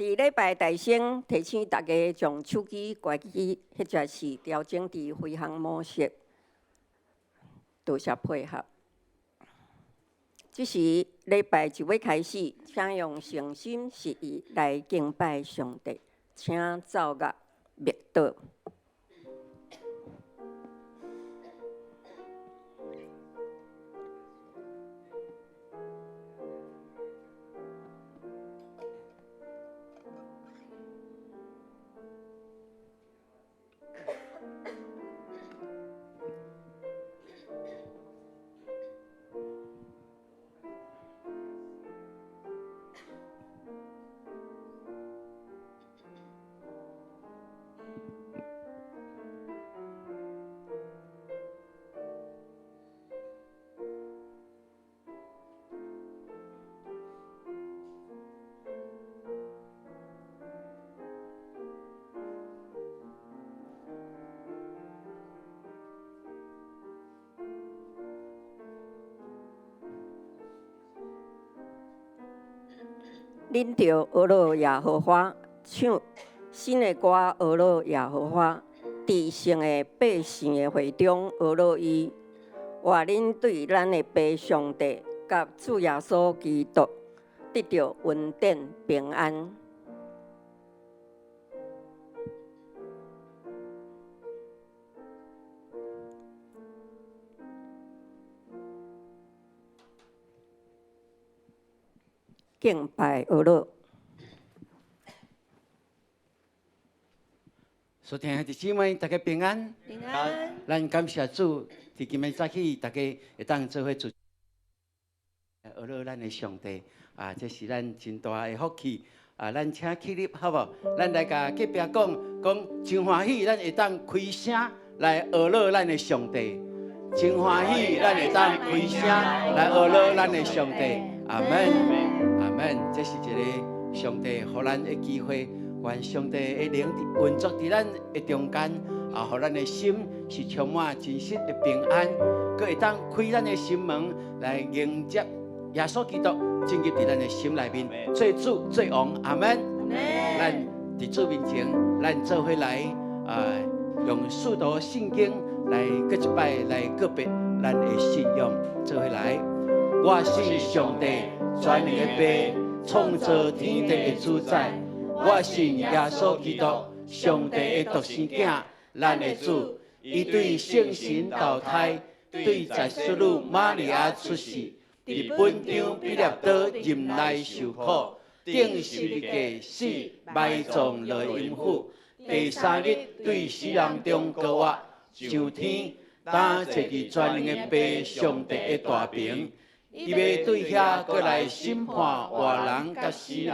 佇禮拜大聲提醒大家將手機關機，或者是調整佇飛行模式。多謝配合。這時禮拜就欲開始，請用誠心實意來敬拜上帝，請奏樂默禱。恁著呵咾耶和華，唱新的歌呵咾耶和華，佇聖的百姓的會中呵咾伊。願恁對咱的父上帝佮主耶穌基督得著恩典平安。敬拜呵咾。所聽的姊妹，大家平安。平安。咱感謝主，佇今日早起，大家會當做伙做呵咾咱的上帝啊！這是咱真大的福氣啊！咱請起立好無？咱來共隔壁講講，真歡喜，咱會當開聲來呵咾咱的上帝。真歡喜，咱會當開聲來呵咾咱的上帝。阿門。阿門。這是一个上帝予咱的機會，願上帝的靈運作佇咱的中間，啊，予咱的心是充滿真實的平安，閣會當開咱的心門來迎接耶穌基督進入佇咱的心內面，做主做王。阿門。咱佇主面前，咱做伙來啊，用使徒信經來閣一擺來告別咱的信仰，做伙來。我信上帝全能的父，創造天地的主宰。我信耶穌基督，上帝的獨生囝，咱的主。伊對聖神投胎，對十淑女瑪利亞出世，佇本張彼拉多任內受苦，釘十字架死，埋葬落陰府。第三日對死人中復活，上天，擔坐佇全能的父上帝的大爿。伊欲對遐閣來審判活人佮死人。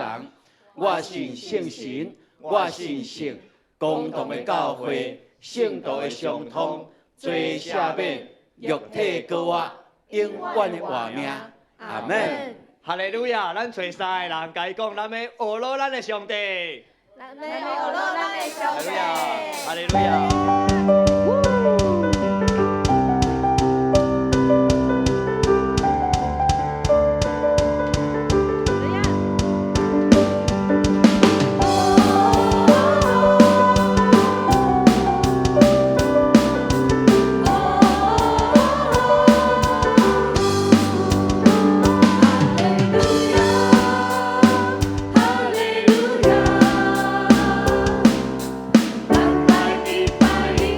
我信聖神，我信聖公同的教會，聖徒的相通，罪赦免，肉體復活，永遠的活命。阿門。哈利路亞！咱揣三個人共伊講，咱欲呵咾咱的上帝。咱欲呵咾咱的上帝。哈利路亞！哈利路亞，哈利路亞，咱來敬拜。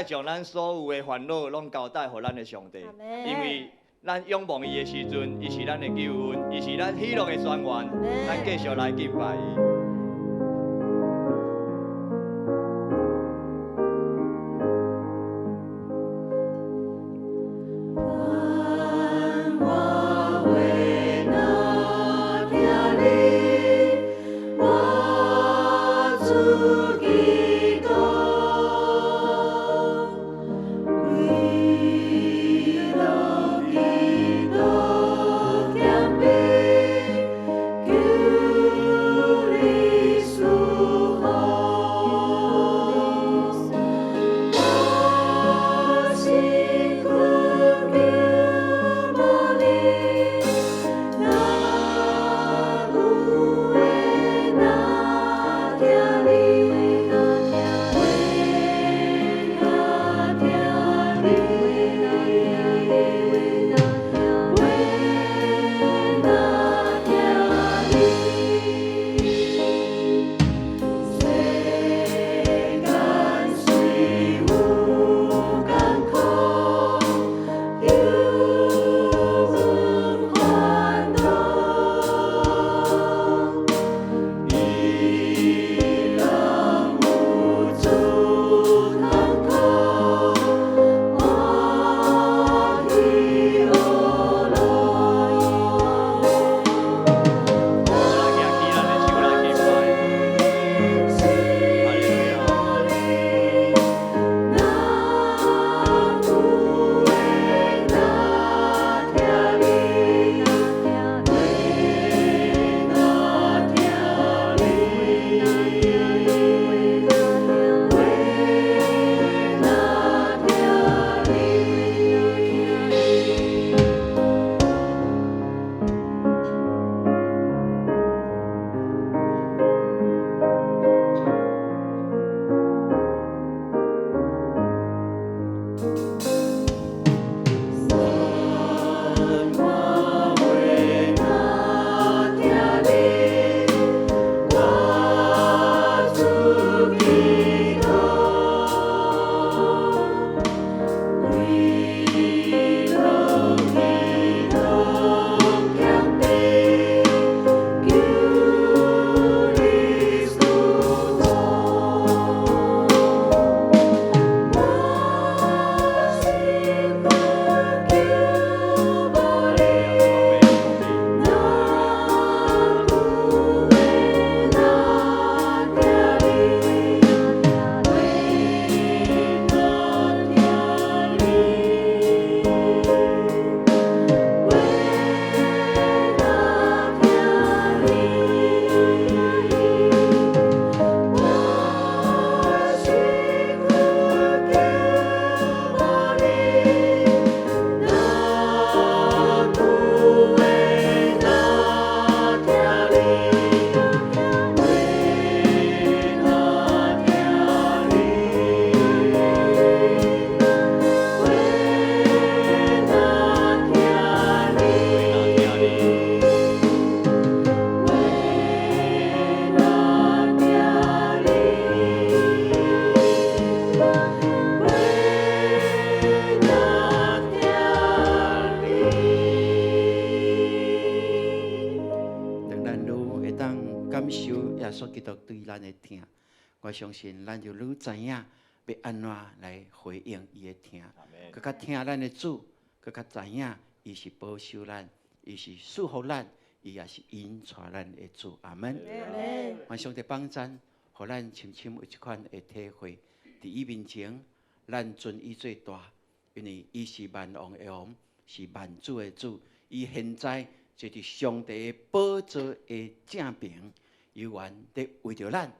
愛將咱所有的煩惱攏交代予咱的上帝，因為咱仰望伊的時陣，伊是咱的救恩，伊是咱喜樂的泉源，咱繼續來敬拜伊。我相信咱就愈知影欲按怎來回應伊的疼，閣較疼咱的主，閣較知影伊是保守咱，伊是賜福咱，伊也是引帶咱的主。阿門。願上帝幫贊，予咱深深有這款的體會，佇伊面前，咱尊伊做大，因為伊是萬王的王，是萬主的主。伊現在坐佇上帝的寶座的正爿，猶原佇為著咱。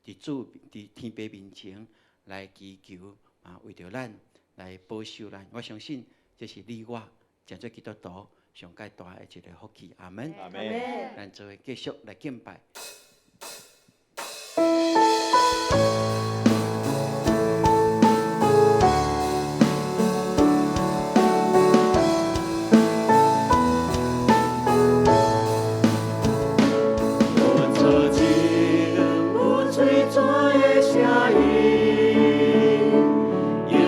佇主佇天父面前來祈求，啊，為著咱來保守咱。我相信這是你我成做基督徒上蓋大的一个福氣。阿門。阿門。咱做伙繼續來敬拜。有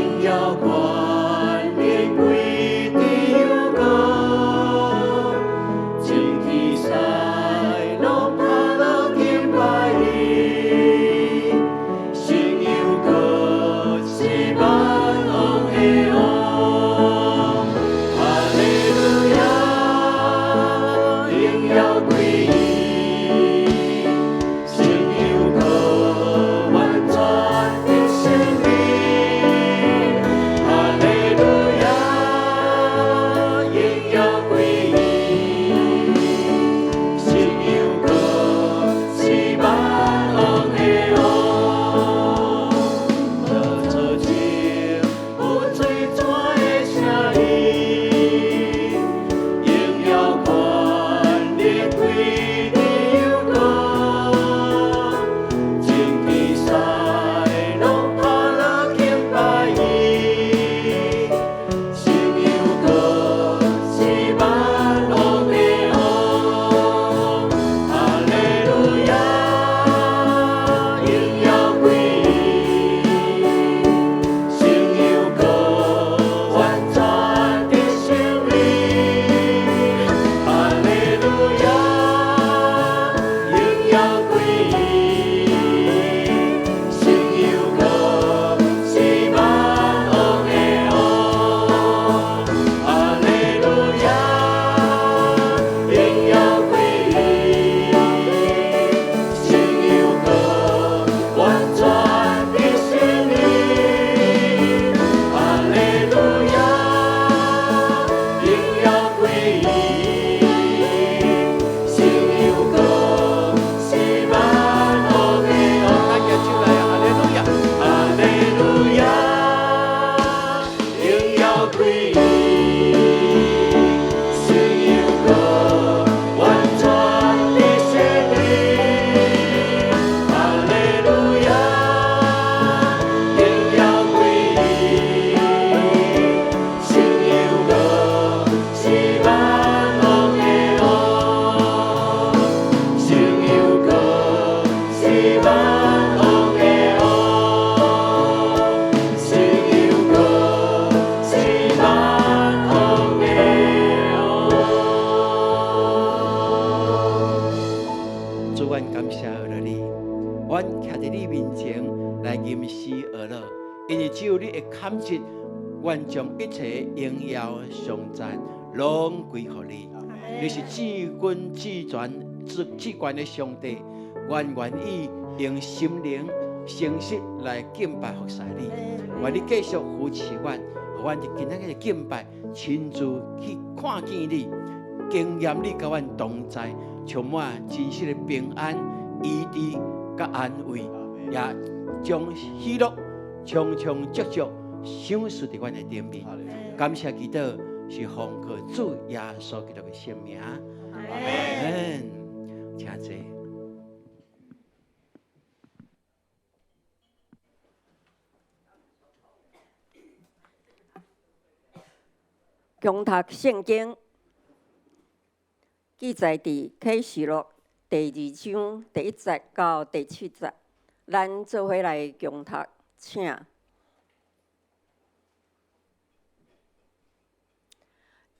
歸伊，聖又閣完全的勝利。哈利路亞，榮耀歸伊，聖又閣是萬王的王，聖又閣是萬王的王，聖又閣是萬王的王。主，阮感謝阿樂你，阮徛佇你面前來吟詩阿樂，因為只有你會堪值，阮將一切榮耀頌讚攏歸予你。你是至君至全至至懸的上帝，阮願意用心靈誠實來敬拜服侍你。願你繼續扶持阮，予阮佇今仔日的敬拜，親自去看見你，經驗你佮阮同在，充滿真實的平安、醫治佮安慰，也將喜樂充充足足賞賜佇阮的頂面。感謝祈禱是奉靠主耶穌基督的聖名。阿門。請坐。共讀聖經記載佇啟示錄第二章第一節到第七節，咱做伙來共讀，請。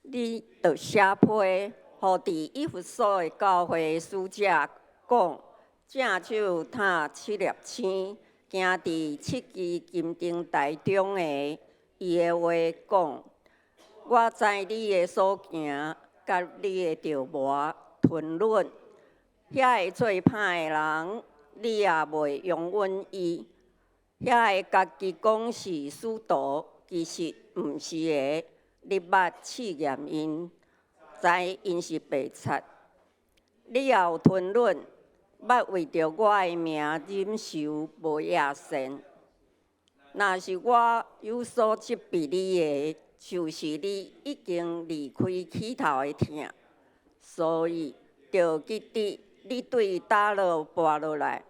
你著寫批，予佇以弗所的教會使者講：正手塔七粒星，行佇七支金燈臺中的，伊的話講：我知你的所行，佮你的著磨吞忍，遐個做歹的人，你也袂容忍伊；遐个家己講是使徒，其實毋是的，你捌試驗𪜶，知𪜶是白賊。你也有吞忍，捌為著我的名忍受，無厭善。若是我有所責備你的，就是你已經離開起頭的疼，所以著記得你對佗落跋落來，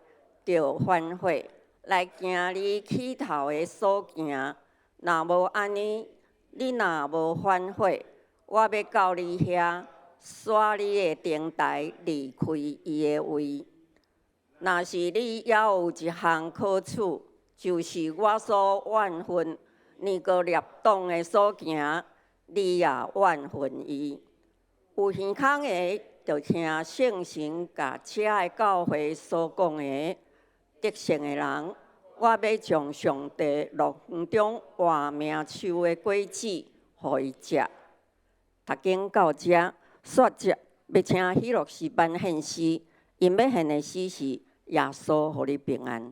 著反悔，來行你起頭的所行。若無按呢，你若無反悔，我欲到你遐，徙你的燈臺離開伊的位。若是你猶有一項可取，就是我所怨恨尼哥勒黨的所行，你也怨恨伊。有耳孔的，著聽聖神共遮的教會所講的。得勝的人，我欲將上帝樂園中活命樹的果子予伊食。讀經到遮，煞節欲請喜樂詩班獻詩，𪜶欲獻的詩是耶穌予你平安。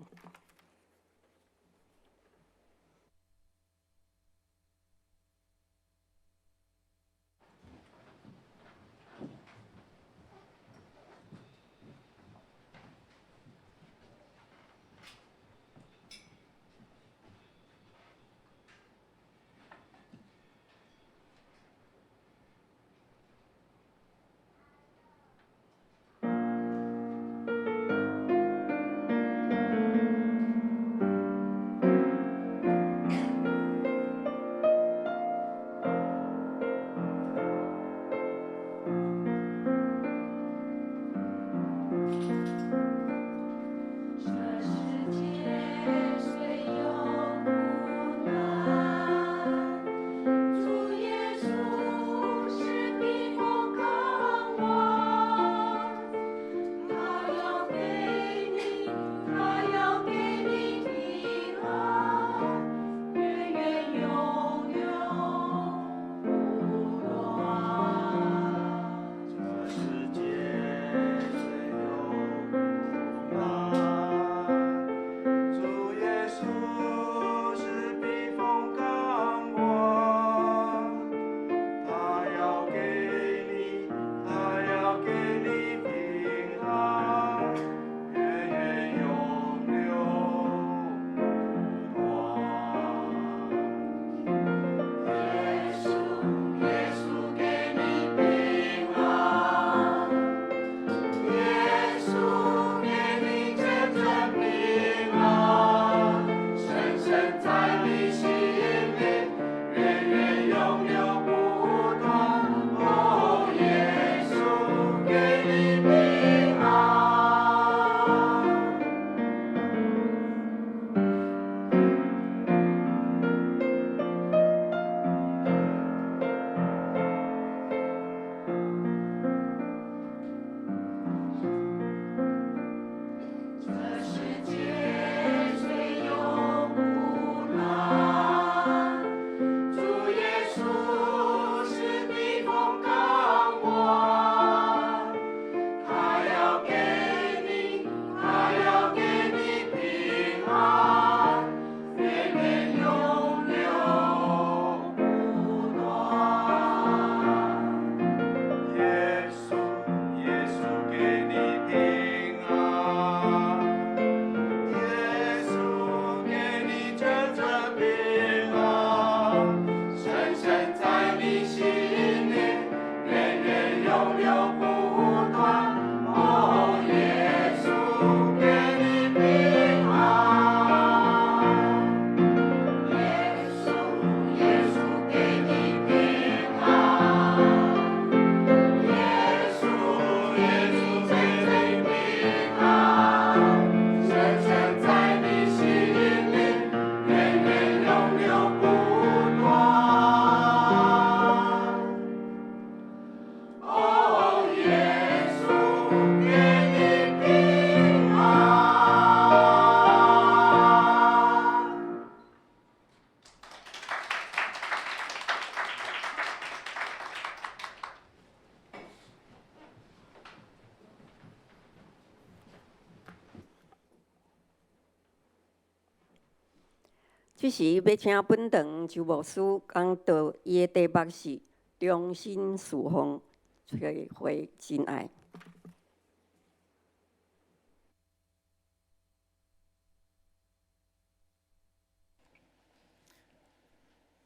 這時欲請本堂周牧師講道，伊的題目是忠心事奉，找回真愛。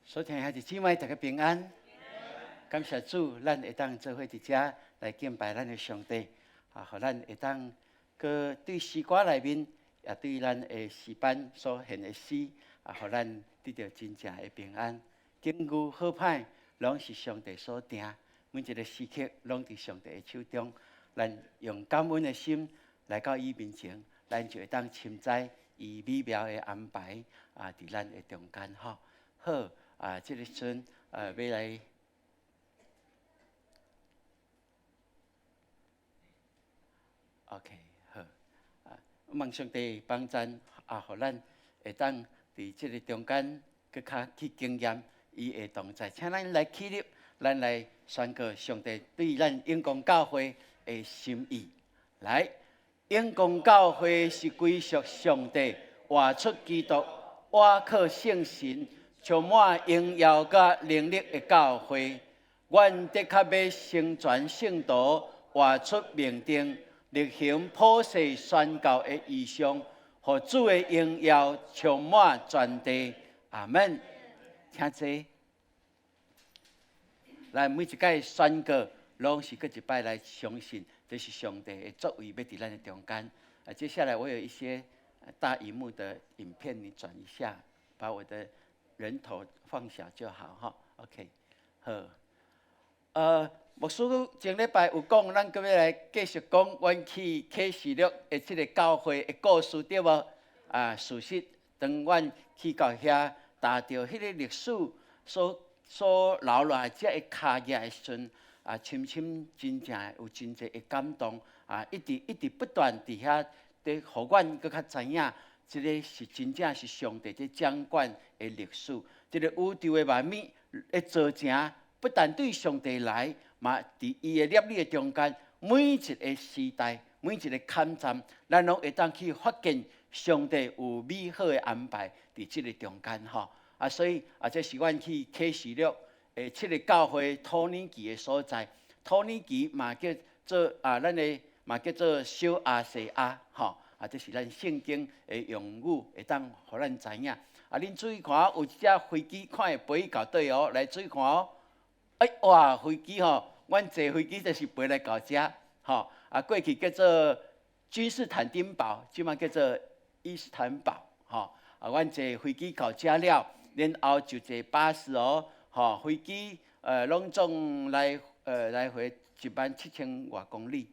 所聽兄弟姊妹，大家平安。感謝主，咱會當做伙佇遮來敬拜咱的上帝，啊，予咱會當閣對詩歌內面，也對咱的詩班所獻的詩，啊，予咱得著真正的平安。經遇好歹，攏是上帝所定，每一個時刻攏佇上帝的手中。咱用感恩的心來到伊面前，咱就會當深知伊美妙的安排啊，佇咱的中間吼。好。啊，這個時陣，欲來，OK，好，啊，望上帝幫贊，啊，予咱會當佇這個中間，閣較去經驗伊的同在。請咱來起立，咱來宣告上帝對咱永光教會的心意。來，永光教會是歸屬上帝，活出基督，倚靠聖神。充滿榮耀佮能力的教會，阮的確欲成全聖徒，活出命定，力行普世宣教的異象，予主的榮耀充滿全地。阿門。請坐。來，每一擺宣告，攏是閣一擺來相信，這是上帝的作為，欲佇咱的中間。啊，接下來我有一些大螢幕的影片，你轉一下，把我的人頭放小就好哈，OK，好。牧師前禮拜有講，咱閣欲來繼續講，阮去啟示錄的這個教會的故事，對無？啊，事實當阮去到遐，踏著彼個歷史所留落來這个跤跡的時陣，啊，深深真正有真濟的感動，啊，一直一直不斷佇遐佇予阮閣較知影。這个是真正是上帝佇掌管的歷史，這个宇宙的萬物的造成，不但對上帝來，嘛佇伊的攝理的中間，每一个時代，每一个坎站，咱攏會當去發現上帝有美好的安排佇這个中間吼。啊，所以啊，這是阮去啟示錄的七个教會土耳其的所在，土耳其嘛叫做啊，咱的嘛叫做小亞細亞吼。啊，這是咱聖經的用語，會當予咱知影。啊，恁注意看，有一隻飛機，看會飛到佗哦？來注意看哦。欸，哇，飛機吼，阮坐飛機就是飛來到遮，吼。啊，過去叫做君士坦丁堡，這馬叫做伊斯坦堡，吼。啊，阮坐飛機到遮了，然後就坐巴士哦，吼，飛機攏總來回1萬7千外公里。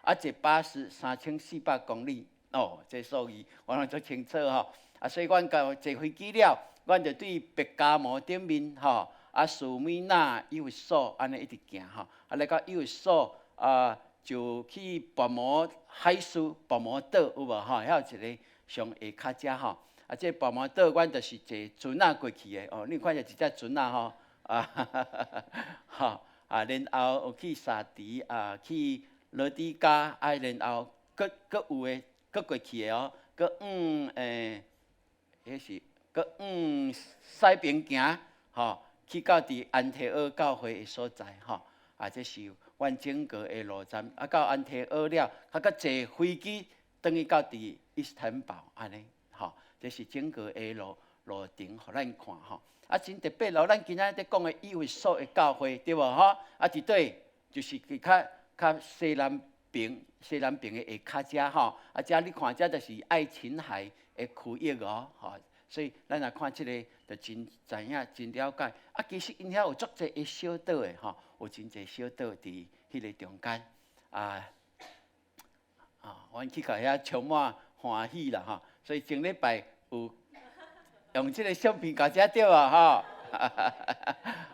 啊，坐巴士3400公里，哦，這數字我攏足清楚吼。啊，所以阮到坐飛機了，阮就對別加摩頂面吼，啊，士米納以弗所按呢一直行吼，啊，來到以弗所啊，就去拔摩海斯拔摩島有無吼？遐有一個上下跤遮吼。啊，這拔摩島阮就是坐船仔過去的哦。你看著一隻船仔吼，啊，吼，啊，然後有去沙迪啊，去。羅底加啊，然後閣閣有的閣過去的哦，閣往彼是閣往西邊行，吼，去到佇安提阿教會的所在，吼，啊，這是阮整個的路程。啊，到安提阿了，啊，閣坐飛機轉去到佇伊斯坦堡，按呢，吼，這是整個的路程，予咱看，吼。啊，真特別咯，咱今仔日佇講的以弗所的教會，對無吼？啊，佇佗就是佇較。較西南邊，西南邊的下跤遮吼，啊，遮你看，遮就是愛琴海的區域哦，吼，所以咱若看這个，就真知影，真了解。啊，其實𪜶遐有足濟的小島的吼，有真濟小島佇彼个中間。啊，啊，阮去到遐充滿歡喜啦吼，所以前禮拜有用這个相片到遮對無吼？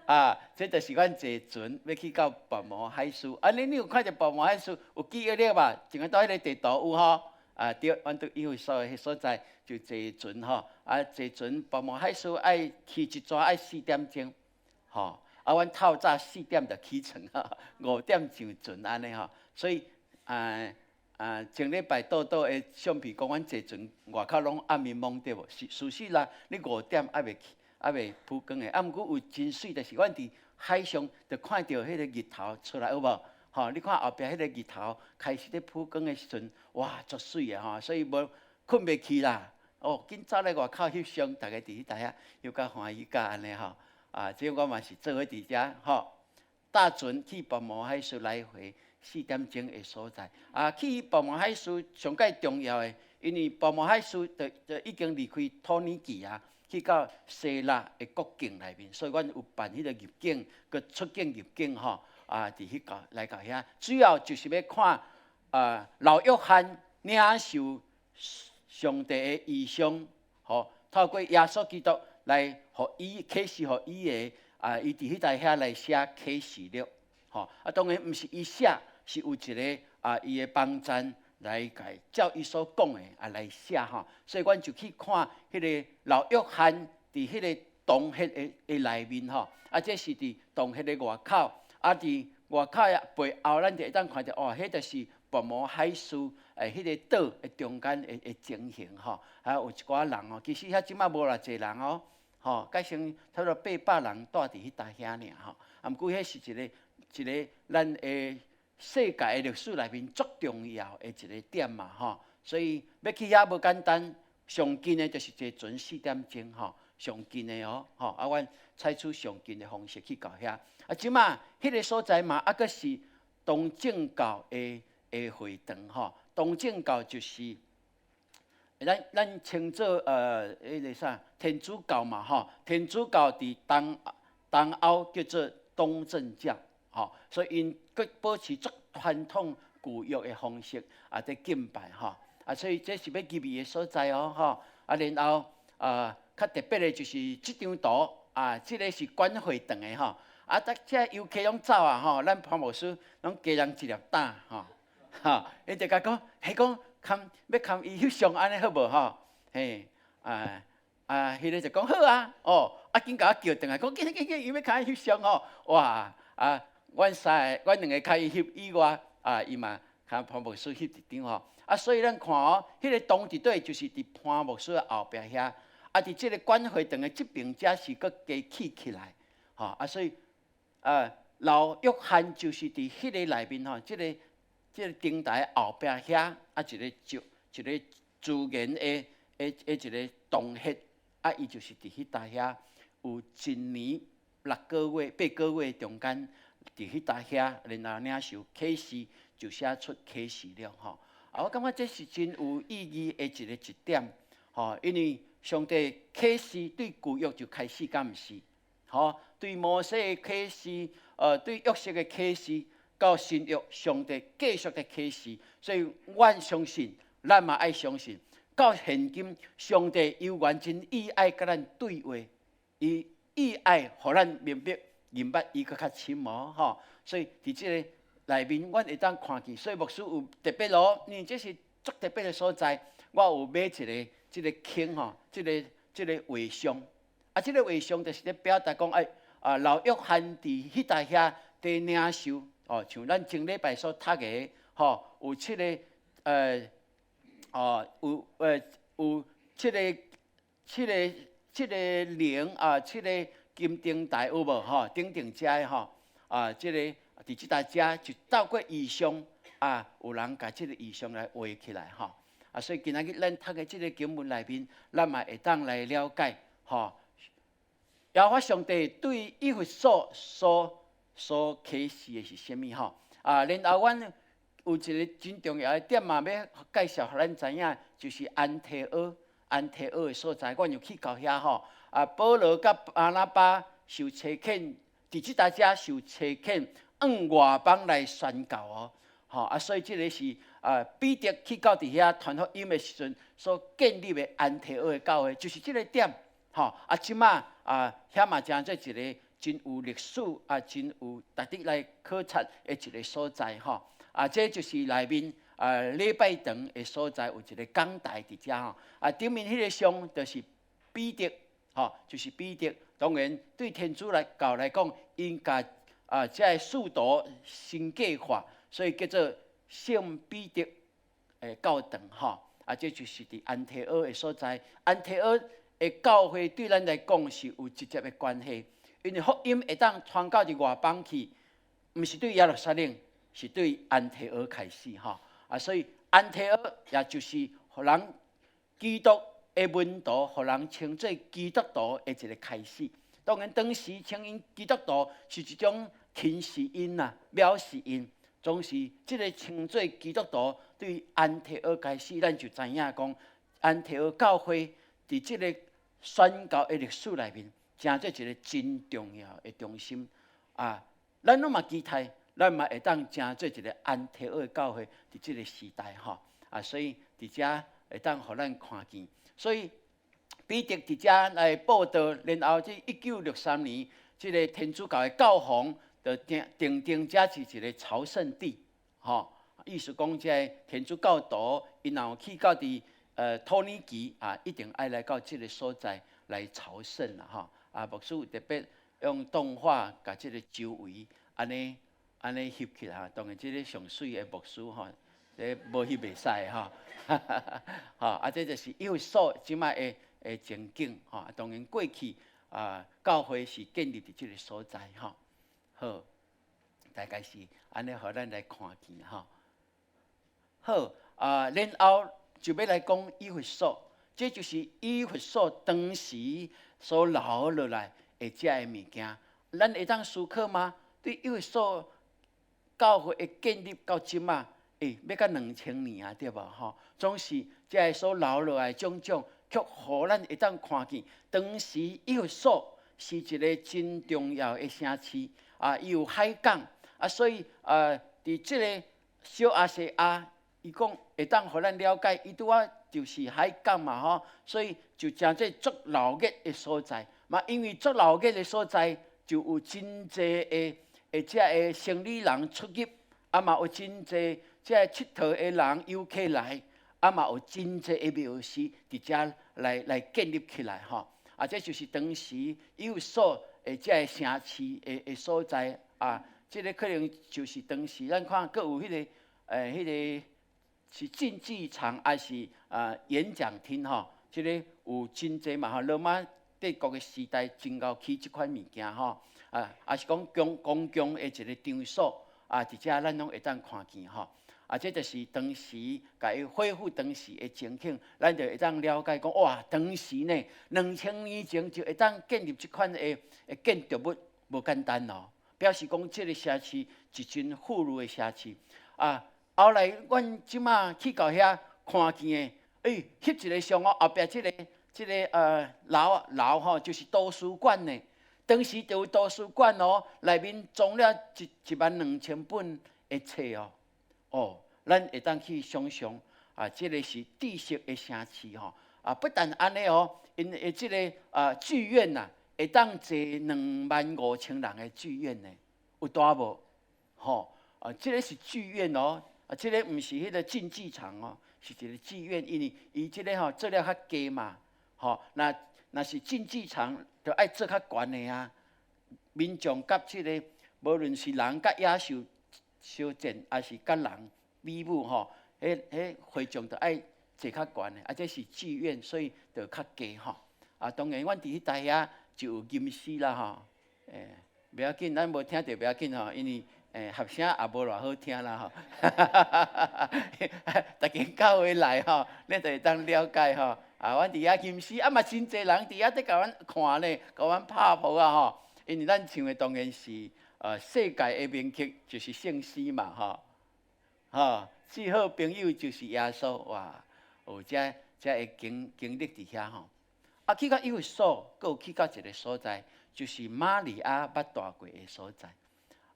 啊，這就是阮坐船欲去到拔摩海斯。啊，你有看著拔摩海斯有記憶力無？前下佇彼個地圖有吼？啊，對，阮佇以弗所彼所在就坐船吼。啊，坐船拔摩海斯愛去一逝愛四點鐘，吼。啊，阮透早四點就起床，5點上船按呢吼。所以，啊，啊，前禮拜倒倒的相片講，阮坐船外口攏暗暝暝對無？是事實啦，你5點猶未起，猶未曝光的，啊，毋過有真媠，就是阮佇海上就看著彼个日頭出來有無？吼，你看後壁彼個日頭開始咧曝光的時陣，哇，足媠的吼，所以無睏袂去啦。哦，緊走來外口翕相，逐家佇彼搭遐翕甲歡喜甲按呢吼。啊，這我嘛是做伙佇遮吼，搭船去拔摩海斯來回4點鐘的所在。啊，去拔摩海斯上蓋重要的，因為拔摩海斯就已經離開土耳其啊，去到希臘的國境內面，所以阮有辦彼个入境，閣出境入境吼。啊，佇彼個來到遐，主要就是欲看啊，老約翰領受上帝的異象，吼，透過耶穌基督來予伊啟示，予伊的啊，伊佇彼台遐來寫啟示錄，吼，啊，當然毋是伊寫，是有一个啊，伊的幫贊來共照伊所講的啊來寫吼，所以阮就去看彼个老約翰佇彼个洞穴的內面吼，啊，這是佇洞穴的外口。啊！佇外口的背後，咱就會當看著哦，彼就是拔摩海斯彼个島的中間的情形吼。啊，有一寡人哦，其實遐這馬無偌濟人哦，吼，改成差不多800人蹛佇彼搭遐爾吼。啊，毋過彼是一个咱的世界的歷史內面足重要的一个點嘛吼。所以欲去遐無簡單，上近的就是坐船4點鐘吼，上近的哦，吼啊，阮採取上近的方式去到遐。啊，這馬彼个所在嘛，猶閣是東正教的會堂吼。東正教就是咱稱做彼个啥天主教嘛吼。天主教佇東歐叫做東正教吼，所以𪜶閣保持足傳統舊約的方式啊，佇敬拜吼。啊，所以這是欲入去的所在哦吼。啊，然後啊，較特別的就是這張圖啊，這个是管會堂的吼。啊，逐這遊客攏走啊吼，咱潘牧師攏加人一粒膽吼，吼，伊就共講，彼講堪欲堪伊翕相按呢好無吼？嘿，啊啊，彼个就講好啊，哦，啊緊共我叫轉來，講緊緊緊，伊欲共伊翕相吼，哇，啊，阮三个，阮兩个共伊翕以外，啊，伊嘛共潘牧師翕一張吼，啊，所以咱看哦，彼个洞佇佗就是佇潘牧師的後壁遐，啊，佇這个管會堂的這邊才是閣加起起來，吼，啊，所以。老約翰就是佇彼个內面吼，這个燈台後壁遐啊，一个石，一个自然的一个洞穴，啊，伊就是佇彼搭遐有一年6個月、8個月中間，佇彼搭遐，然後領受啟示，就寫出啟示錄吼。啊，我感覺這是真有意義的一點，吼，因為上帝啟示對舊約就開始，敢毋是？吼，對摩西的啟示，對約瑟的啟示，到新約上帝繼續的啟示，所以阮相信，咱嘛愛相信，到現今上帝猶原真意愛佮咱對話，伊意愛予咱明白認捌伊閣較深哦，吼。所以佇這个內面，阮會當看見，所以牧師有特別咯，因為這是足特別的所在，我有買一个這个坑吼，這個畫像。啊，這個畫像就是咧表達講，哎，啊，老約翰佇彼搭遐佇領受，哦，像咱前禮拜所讀的，吼，有七个，哦，有七个靈啊，七个金燈台有無？吼，頂頂遮的吼，啊，這个佇這搭遮就透過異象，啊，有人共這个異象來畫起來，吼，啊，所以今仔日咱讀的這个經文內面，咱嘛會當來了解，吼。耶和華上帝對以弗所所啟示的是啥物吼？啊，然後阮有一个真重要的點嘛，欲介紹予咱知影，就是安提阿的所在，阮有去到遐吼。啊，保羅佮巴拿巴受差遣，佇這搭遮受差遣，往外邦來宣教哦。吼啊，所以這个是啊，彼得去到佇遐傳福音的時陣所建立的安提阿的教會，就是這个點。吼啊，這馬啊，遐嘛成做一个真有歷史啊，真有值得來考察的一个所在吼。啊，這就是內面啊禮拜堂的所在，有一个講台佇遮吼。啊，頂面彼个像就是彼得，吼，就是彼得。當然對天主來教來講，𪜶共啊這个使徒神格化，所以叫做聖彼得。的教堂吼，啊，這就是佇安提阿的所在。安提阿的教會對咱來講是有直接的關係，因為福音會當傳到佇外邦去，毋是對耶路撒冷，是對安提阿開始吼。啊，所以安提阿也就是予人基督的門徒，予人稱做基督徒的一個開始。當然，當時稱𪜶基督徒是一種輕視𪜶啊，藐視𪜶。總是這个稱做基督徒對安提阿開始，咱就知影講，安提阿教會佇這个宣教的歷史內面，成做一个真重要的中心啊！咱攏嘛期待，咱嘛會當成做一个安提阿的教會，佇這个時代吼啊！所以佇遮會當予咱看見，所以彼得佇遮來報道，然後這1963年，這个天主教的教皇就定定定遮是一个朝聖地，吼，意思講這个天主教徒，𪜶若有去到佇土耳其啊，一定愛來到這个所在來朝聖啦，吼。啊，牧師有特別用動畫共這个周圍按呢按呢翕起來，當然這个上媠的牧師吼，這無翕袂使吼，吼，啊，這就是以弗所這擺的的情景，吼。當然過去啊，教會是建立佇這个所在，吼。好，大概是按呢，予咱來看見吼。好啊，然後就欲來講以弗所，這就是以弗所當時所留落來的這个物件。咱會當思考嗎？對以弗所教會的建立到這馬，欸，欲到2000年啊，對無吼？總是這个所留落來種種，卻予咱會當看見，當時以弗所是一个真重要的城市。啊，伊有海港啊，所以啊，佇這个小亞細亞，伊講會當予咱了解，伊拄仔就是海港嘛吼，所以就成做足鬧熱的所在。嘛，因為足鬧熱的所在，就有真濟的的這个生理人出入，啊嘛有真濟這个𨑨迌的人遊客來，啊嘛有真濟的廟寺佇遮來來建立起來吼。啊，這就是當時以弗所的這个城市的的所在啊，這个可能就是當時咱看閣有彼个，彼个是競技場還是啊演講廳吼？這个有真濟嘛吼，羅馬帝國的時代真𠢕起這款物件吼，啊，抑是講公公共的一个場所啊，佇遮咱攏會當看見吼。啊，這就是當時共伊恢復當時的情景，咱就會當了解講，哇，當時呢，2000年前就會當建立這款的的建築物，無簡單哦。表示講這个城市是真富裕的城市。啊，後來阮這馬去到遐看見的，欸，翕一个相哦，後壁這个這个樓樓吼，就是圖書館呢。當時就有圖書館哦，內面裝了一一萬兩千本的冊哦。哦，咱會當去想象啊，這个是知識的城市吼。啊，不但按呢哦，𪜶的這个啊劇院呐，會當坐25,000人的劇院呢，有大無？吼，啊，這个是劇院哦，啊，這个毋是彼个競技場哦，是一个劇院，因為伊這个吼做了較低嘛，吼，若若是競技場，就愛做較懸的啊。民眾佮這个，無論是人佮野獸相戰，抑是佮人比武吼，彼彼會眾就愛坐較懸的，啊，這是劇院，所以就較低吼。啊，當然，阮佇彼台遐就有吟詩啦吼，欸，袂要緊，咱無聽著袂要緊吼，因為欸合聲也無偌好聽啦吼。逐間教會來吼，咱就會當了解吼。啊，阮佇遐吟詩，啊嘛真濟人佇遐佇共阮看咧，共阮拍噗仔吼。因為咱唱的當然是世界的名曲，就是聖詩嘛吼。吼，至好朋友就是耶穌哇！有這這个經經歷佇遐吼。啊，去到以弗所，閣有去到一个所在，就是瑪利亞捌蹛過的所在。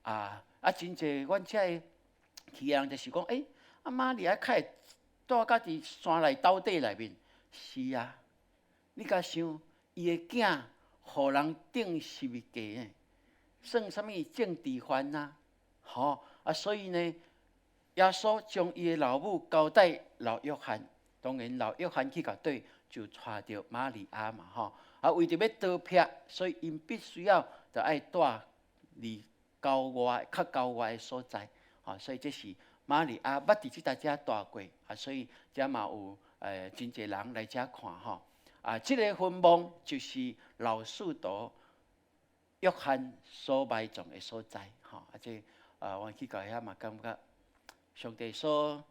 啊啊，真濟阮遮的去的人就是講，欸，啊瑪利亞較會蹛到佇山內斗底內面？是啊，你敢想，伊的囝予人釘十字架呢？算啥物政治犯啊？吼啊，所以呢，耶穌將伊的老母交代老約翰，當然老約翰去到底就𤆬著瑪利亞嘛吼。啊，為著欲逃避，所以𪜶必須要就愛蹛離郊外較郊外的所在。吼，所以這是瑪利亞捌佇這搭遮蹛過，啊，所以遮嘛有真濟人來遮看吼。啊，這個墳墓就是老使徒約翰所埋葬的所在，吼。啊，這啊，我去到遐嘛，感覺上帝所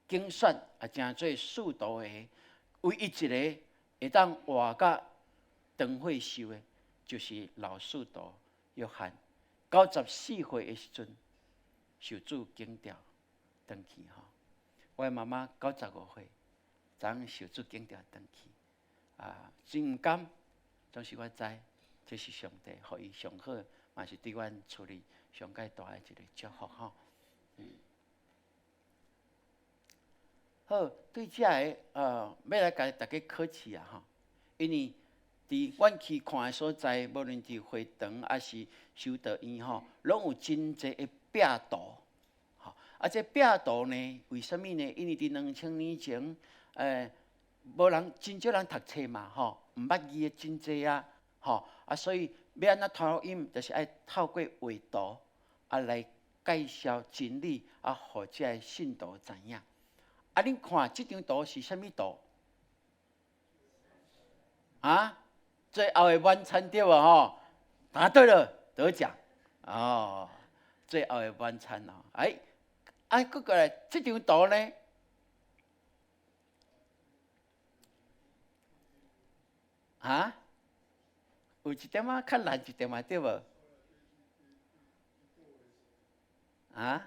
揀選啊，成做使徒的唯一一个會當活甲長歲壽的，就是老使徒約翰。94歲的時陣，受主揀召轉去吼。我的媽媽95歲，昨昏受主揀召轉去。啊，真毋甘，總是我知，這是上帝予伊上好，嘛是對阮厝裡上蓋大的一个祝福吼。好，對這个欲來共大家考試啊吼，因為佇阮去看的所在，無論佇會堂抑是修道院吼，攏有真濟的壁圖。吼，啊，這壁圖呢，為啥物呢？因為佇2000年前，無人真少人讀冊嘛，吼，毋捌字的真濟啊，吼，啊，所以欲按怎傳福音，就是愛透過畫圖啊來介紹真理，啊，予這个信徒知影。啊，恁看這張圖是啥物圖？啊？最後的晚餐對無吼？答對了，得獎哦！最後的晚餐哦，哎，啊，閣過來這張圖呢？啊？有一點仔較難一點仔對無？啊？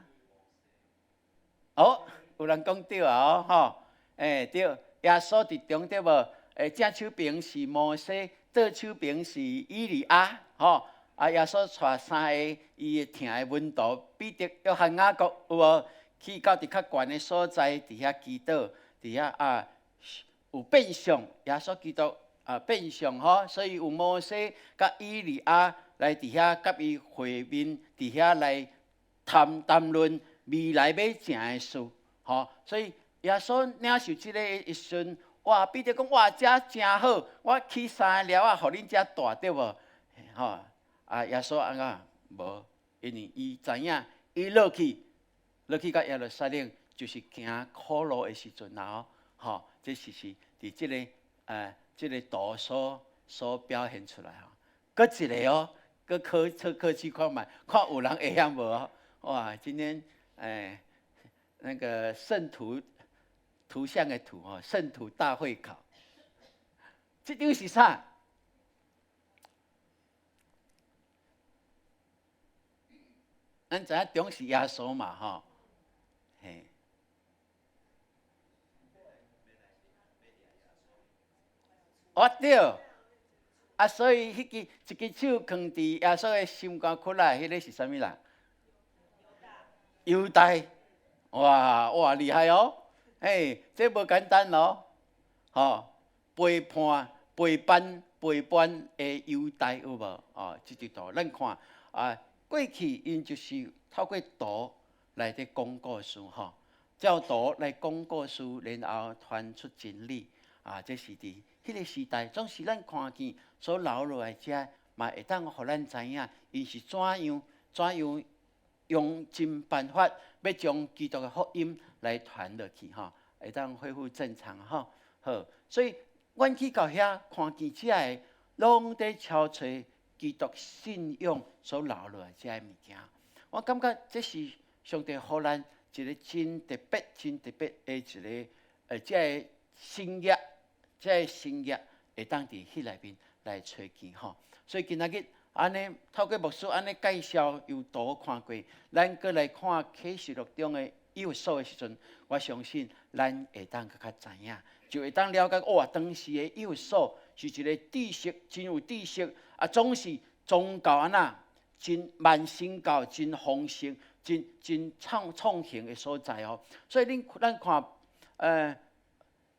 哦，有人講對啊哦，吼，欸，對，耶穌佇中對無？欸，正手爿是摩西，倒手爿是以利亞，吼，啊，耶穌帶三个伊的疼的門徒彼得、約翰、雅各，有無？去到佇較懸的所在，佇遐祈禱，佇遐啊有變相，耶穌基督啊變相吼，所以有摩西佮以利亞來佇遐佮伊會面，佇遐來談談論未來欲成的事，吼，所以耶穌領受這個的時陣，哇！彼得講哇，遮誠好，我起三个寮仔，予恁遮蹛對無？吼！啊，耶穌按怎？無，因為伊知影，伊落去，落去到耶路撒冷，就是行苦路的時陣啊！吼，這是是佇這个這个圖所表現出來吼。閣一个哦，閣考測考試看覓，看有人會曉無哦？哇！今天那個聖徒。圖像的圖吼，聖徒大會考，這張是啥？咱知影中是耶穌嘛吼，嘿。哦對，啊所以彼支一支手囥佇耶穌的心肝窟內，彼个是啥物人？猶大，哇哇厲害哦！欸，這無簡單哦，吼，背叛、背叛、背叛的猶大有無？哦，這張圖咱看啊，過去𪜶就是透過圖來佇講故事吼，照圖來講故事，然後傳出真理啊，這是佇彼个時代，總是咱看見所留落來這，嘛會當予咱知影，𪜶是怎樣怎樣用盡辦法欲將基督的福音來傳落去吼，會當恢復正常吼。好，所以阮去到遐看見這个，攏佇抄揣基督信仰所留落來這个物件。我感覺這是上帝予咱一個真特別、真特別的一个這个神業，這个神業會當佇彼內面來揣見吼。所以今仔日按呢，透過牧師按呢介紹，由圖看過，咱閣來看啟示錄中的以弗所的時陣，我相信咱會當閣較知影，就會當了解哇，當時的以弗所是一個知識真有知識，啊，總是宗教按怎真萬神教真豐盛、真真創創行的所在哦。所以恁咱看，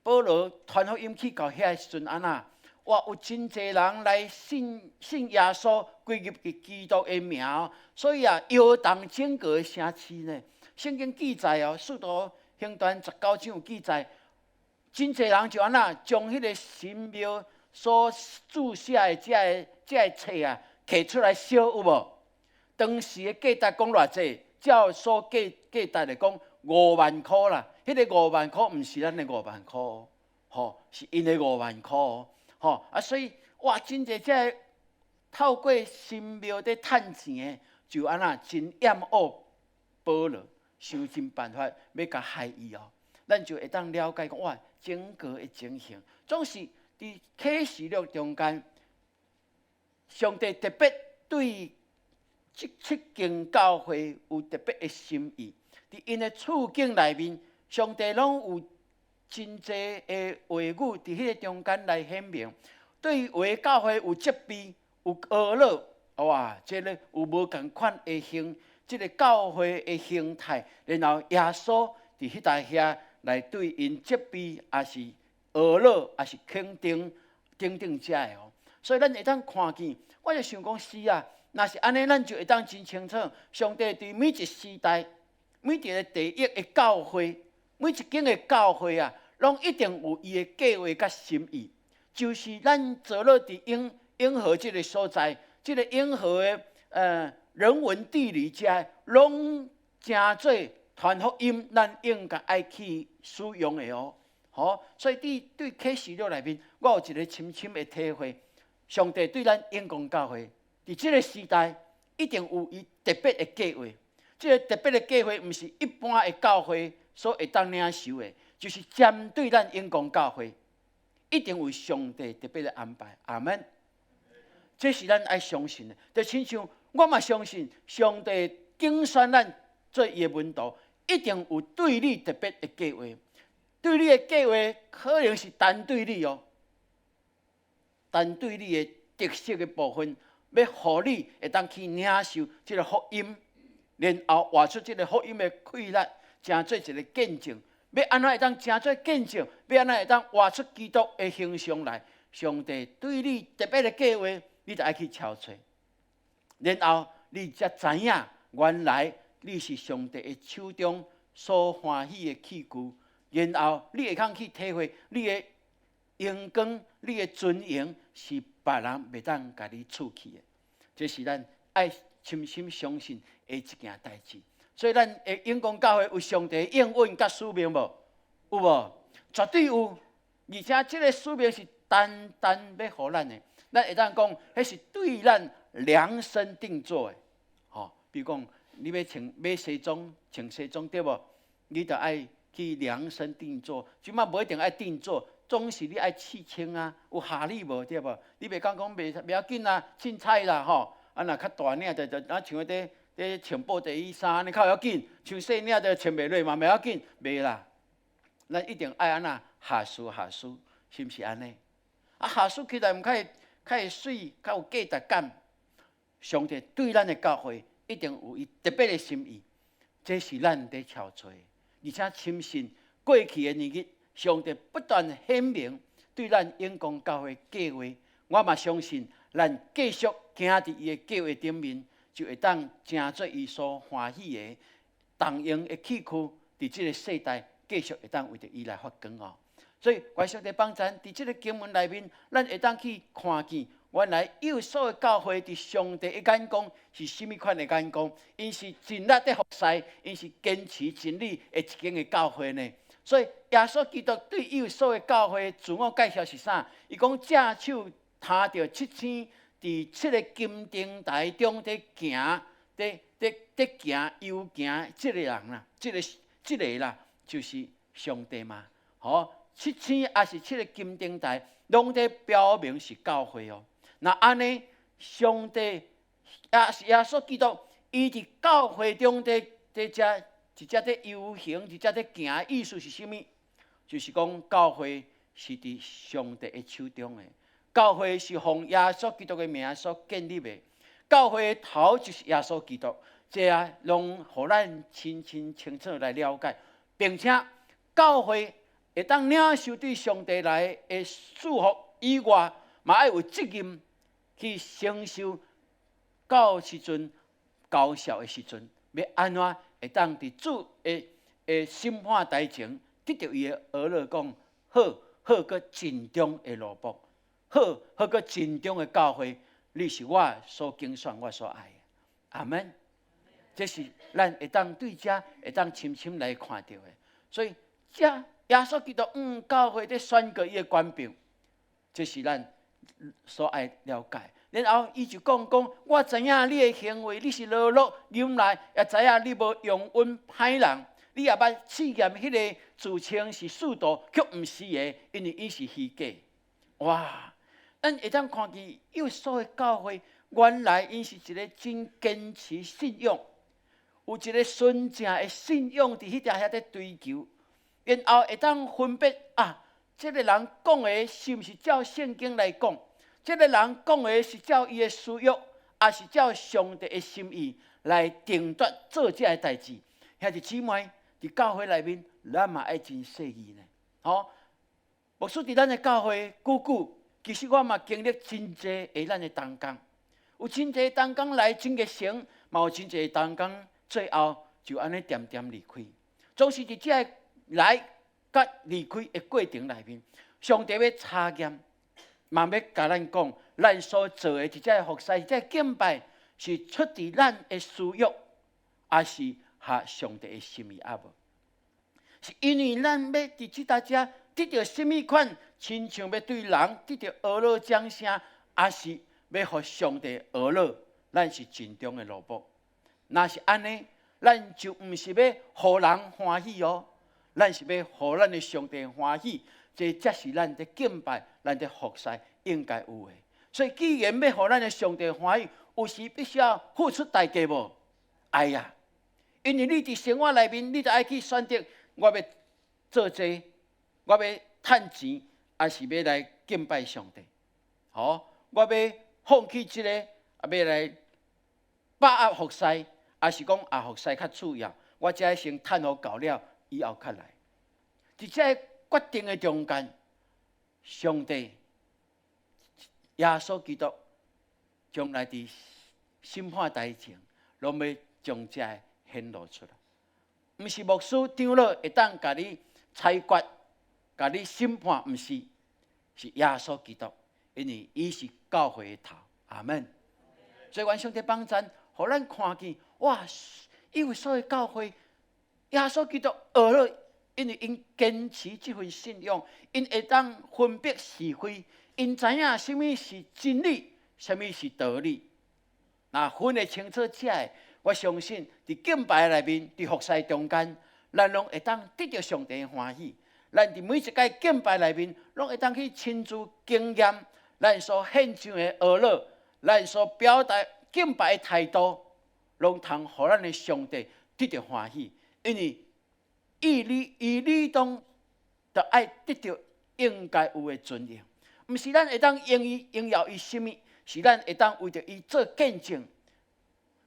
保羅傳福音去到遐的時陣按怎？哇，有真濟人來信信耶穌，歸入佇基督的名，所以啊，搖動整個城市呢。聖經記載哦，《使徒行傳》19章有記載，真濟人就按怎將彼個神廟所注寫的這个這个冊啊，提出來燒有無？當時的價值講偌濟？照所計計值來講五萬箍啦。彼個五萬箍毋是咱的五萬箍，吼，是𪜶的五萬箍，吼啊！所以哇，真濟這个透過神廟咧趁錢的，就按怎真厭惡保羅，想盡辦法欲共害伊哦。咱就會當了解講哇，整個的情形，總是佇啟示錄中間，上帝特別對這七間教會有特別的心意，佇𪜶的處境內面，上帝攏有真濟的話語佇彼个中間來顯明，對有的教會有責備，有呵咾，哇！這个有無仝款的形，這个教會的形態，然後耶穌佇彼搭遐來對𪜶責備，抑是呵咾，抑是肯定等等遮的哦。所以咱會當看見，我就想講是啊，若是按呢，咱就會當真清楚，上帝對每一時代、每一个地域的教會，每一間的教會啊，攏一定有伊的計劃佮心意，就是咱坐落佇永永和這个所在，這个永和的人文地理遮，攏誠做傳福音，咱應該愛去使用的哦。好，所以佇對啟示錄內面，我有一个深深的體會，上帝對咱永光教會，佇這个時代一定有伊特別的計劃。這个特別的計劃，毋是一般的教會所會當領受的，就是針對咱永光教會，一定有上帝特別的安排。阿門。這是咱愛相信的。就親像我嘛相信，上帝揀選咱做伊的門徒，一定有對你特別的計劃。對你的計劃可能是單對你哦，單對你的特色的部分，欲予你會當去領受這个福音，然後活出這个福音的氣力，成做一个見證。欲按怎會當成做見證？欲按怎會當活出基督的形象來？上帝對你特別的計劃，你就愛去撨揣，然後你才知影，原來你是上帝的手中所歡喜的器具。然後你會通去體會你的榮光、你的尊榮是別人袂當共你取去的。這是咱愛深深相信的一件代誌。所以咱的永光教會有上帝應允佮使命無？有無？絕對有。而且這个使命是單單欲予咱的，咱會當講，彼是對咱量身定做的。吼，比如講，你欲穿買西裝，穿西裝對無？你著愛去量身定做。這馬無一定愛定做，總是你愛試穿啊，有合你無對無？你袂講講袂袂要緊啊，凊彩啦吼。啊，若較大領就就啊像彼咧穿布袋衣衫，按呢較要緊；穿細領就穿袂落嘛，袂要緊，袂啦。咱一定愛按怎合適合適，是毋是按呢？啊，合適起來毋較會較會媠，較有價值感。上帝對咱的教會一定有伊特別的心意，這是咱佇撨揣，而且深信過去的年日，上帝不斷顯明對咱永光教會計劃。我嘛相信，咱繼續行佇伊的計劃頂面，就會當成做伊所歡喜的同用的器具，佇這个世代繼續會當為著伊來發光哦。所以，願上帝幫咱佇這个經文內面，咱會當去看見，原來以弗所的教會佇上帝的眼光是啥物款的眼光？𪜶是盡力佇服侍，𪜶是堅持真理的一間的教會呢。所以，耶穌基督對以弗所的教會自我介紹是啥？伊講正手提著七星，佇七个金燈臺中佇行，佇佇佇行遊行，這个人啦，這个這个啦，就是上帝嘛。吼，七星抑是七个金燈臺，攏佇表明是教會哦。若按呢，上帝也是耶穌基督，伊佇教會中佇佇遮一隻佇遊行，一隻佇行，意思是啥物？就是講教會是佇上帝的手中的，教會是奉耶穌基督的名所建立的，教會的頭就是耶穌基督。這啊，攏予咱清清楚楚來了解，並且教會會當領受對上帝來的祝福以外，嘛愛有責任去承受到時陣交涉的時陣，欲按怎會當佇主的的審判台前得著伊的呵咾講好，好閣盡忠的奴僕，好好閣盡忠的教會，你是我所揀選、我所愛的。阿門。這是咱會當對遮會當深深來看著的。所以，遮耶穌基督教會咧宣告伊的權柄，這是咱所愛了解。然後伊就講講，我知影你的行為，你是勞碌忍耐，也知影你無容忍歹人。你也捌試驗彼个自稱是使徒，卻毋是的，因為伊是虛假。哇！咱會當看見以弗所的教會，原來𪜶是一个真堅持信仰，有一个純正的信仰佇彼條遐咧追求，然後會當分別啊，這个人講的是毋是照聖經來講？這个人講的是照伊的私欲，抑是照上帝的心意來定奪做這个代誌？兄弟姊妹，佇教會內面，咱嘛愛真細膩呢。吼，牧師佇咱的教會久久，其實我嘛經歷真濟的咱的同工，有真濟同工來真熱誠，嘛有真濟同工最後就按呢恬恬離開。總是佇這个來佮離開的過程內面，上帝欲查驗，嘛欲共咱講，咱所做的這個服侍、這個敬拜，是出佇咱的私欲，抑是合上帝的心意抑無？是因為咱欲佇這搭遮得著啥物款，親像欲對人得著呵咾掌聲，抑是欲予上帝呵咾？咱是盡忠的奴僕。若是按呢，咱就毋是欲予人歡喜哦，咱是欲予咱的上帝歡喜。這才是咱佇敬拜、咱佇服侍應該有的。所以，既然欲予咱的上帝歡喜，有時必須要付出代價無？愛啊！因為你佇生活內面，你著愛去選擇，我欲做這個，我欲趁錢，抑是欲來敬拜上帝？吼，我欲放棄這个，啊，欲來把握服侍，抑是講啊服侍較次要，我才先趁予夠了，以後較來。佇這个決定的中間，上帝耶穌基督將來佇審判台前，攏欲將這个顯露出來。毋是牧師長老會當共你裁決、共你審判，毋是，是耶穌基督，因為伊是教會的頭。阿門。所以，願上帝幫贊，予咱看見，哇！以弗所的教會，耶穌基督呵咾，因為𪜶堅持這份信仰，𪜶會當分別是非，𪜶知影啥物是真理，啥物是道理。若分得清楚這个，我相信佇敬拜內面，佇服侍中間，咱攏會當得著上帝的歡喜。咱佇每一擺敬拜內面，攏會當去親自經驗咱所獻上的呵咾，咱所表達敬拜的態度，攏通予咱的上帝得著歡喜。因為伊理伊理當著愛得著應該有的尊榮，毋是咱會當用伊榮耀伊啥物，是咱會當為著伊做見證。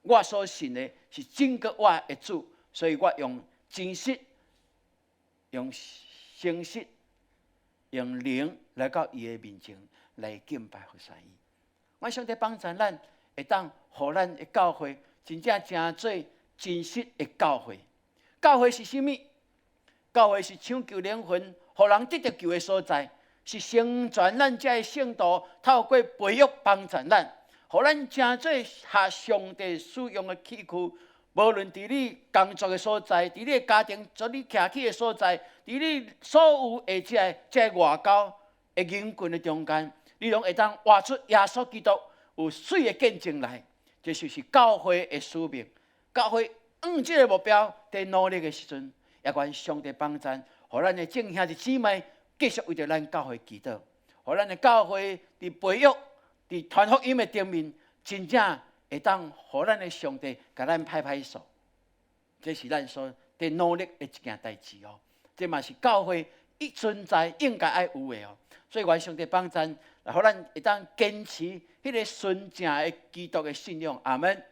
我所信的是勝過我的主，所以我用真實、用誠實、用靈來到伊的面前來敬拜服侍伊。願上帝幫助咱，會當予咱的教會真正成做真實的教會。教會是啥物？教會是搶救靈魂，予人得著救的所在，是成全咱這个聖徒，透過培育幫助咱，予咱成做合上帝使用的器具。無論佇你工作的所在，佇你的家庭，做你徛起的所在，佇你所有的這个外交的人群的中間，你攏會當活出耶穌基督有媠的見證來。這就是教會的使命。教會向這个目標佇努力的時陣，也願上帝幫贊，予咱的眾兄弟姊妹繼續為著咱教會祈禱，予咱的教會佇培育、佇傳福音的頂面，真正會當予咱的上帝共咱拍拍手。這是咱所佇努力的一件代誌哦。這嘛是教會一存在應該愛有的哦。所以願上帝幫贊，予咱會當堅持彼个純正的基督的信仰。阿門。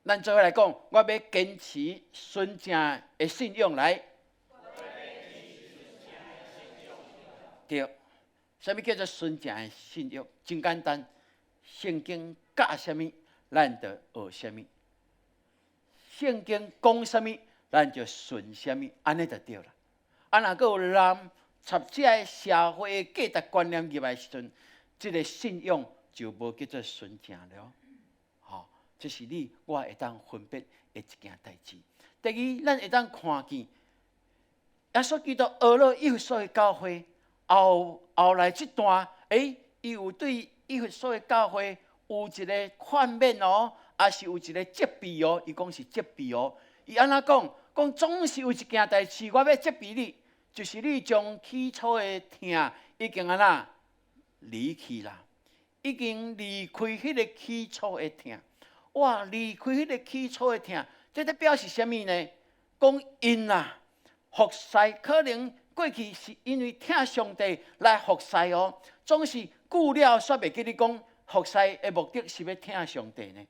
咱做伙來講，我欲堅持純正的信仰來。對，啥物叫做純正的信仰？真簡單，聖經教啥物，咱就學啥物；聖經講啥物，咱就信啥物，按呢就對啦。啊，若閣有人插這个社會的價值觀念入來時陣，這个信仰就無叫做純正了。吼，這是你我會當分別的一件代誌。第二，咱會當看見耶穌基督學了以弗所的教會，後後來這段，伊有對以弗所的教會有一個勸勉哦，抑是有一個責備哦，伊講是責備哦。伊按怎講？講總是有一件代誌，我欲責備你，就是你將起初的疼已經按怎離去啦，已經離開彼个起初的疼。哇！離開彼个起初的疼，這咧表示啥物呢？講𪜶啊，服侍可能過去是因為疼上帝來服侍哦，總是久了煞袂記得講服侍的目的是欲疼上帝呢。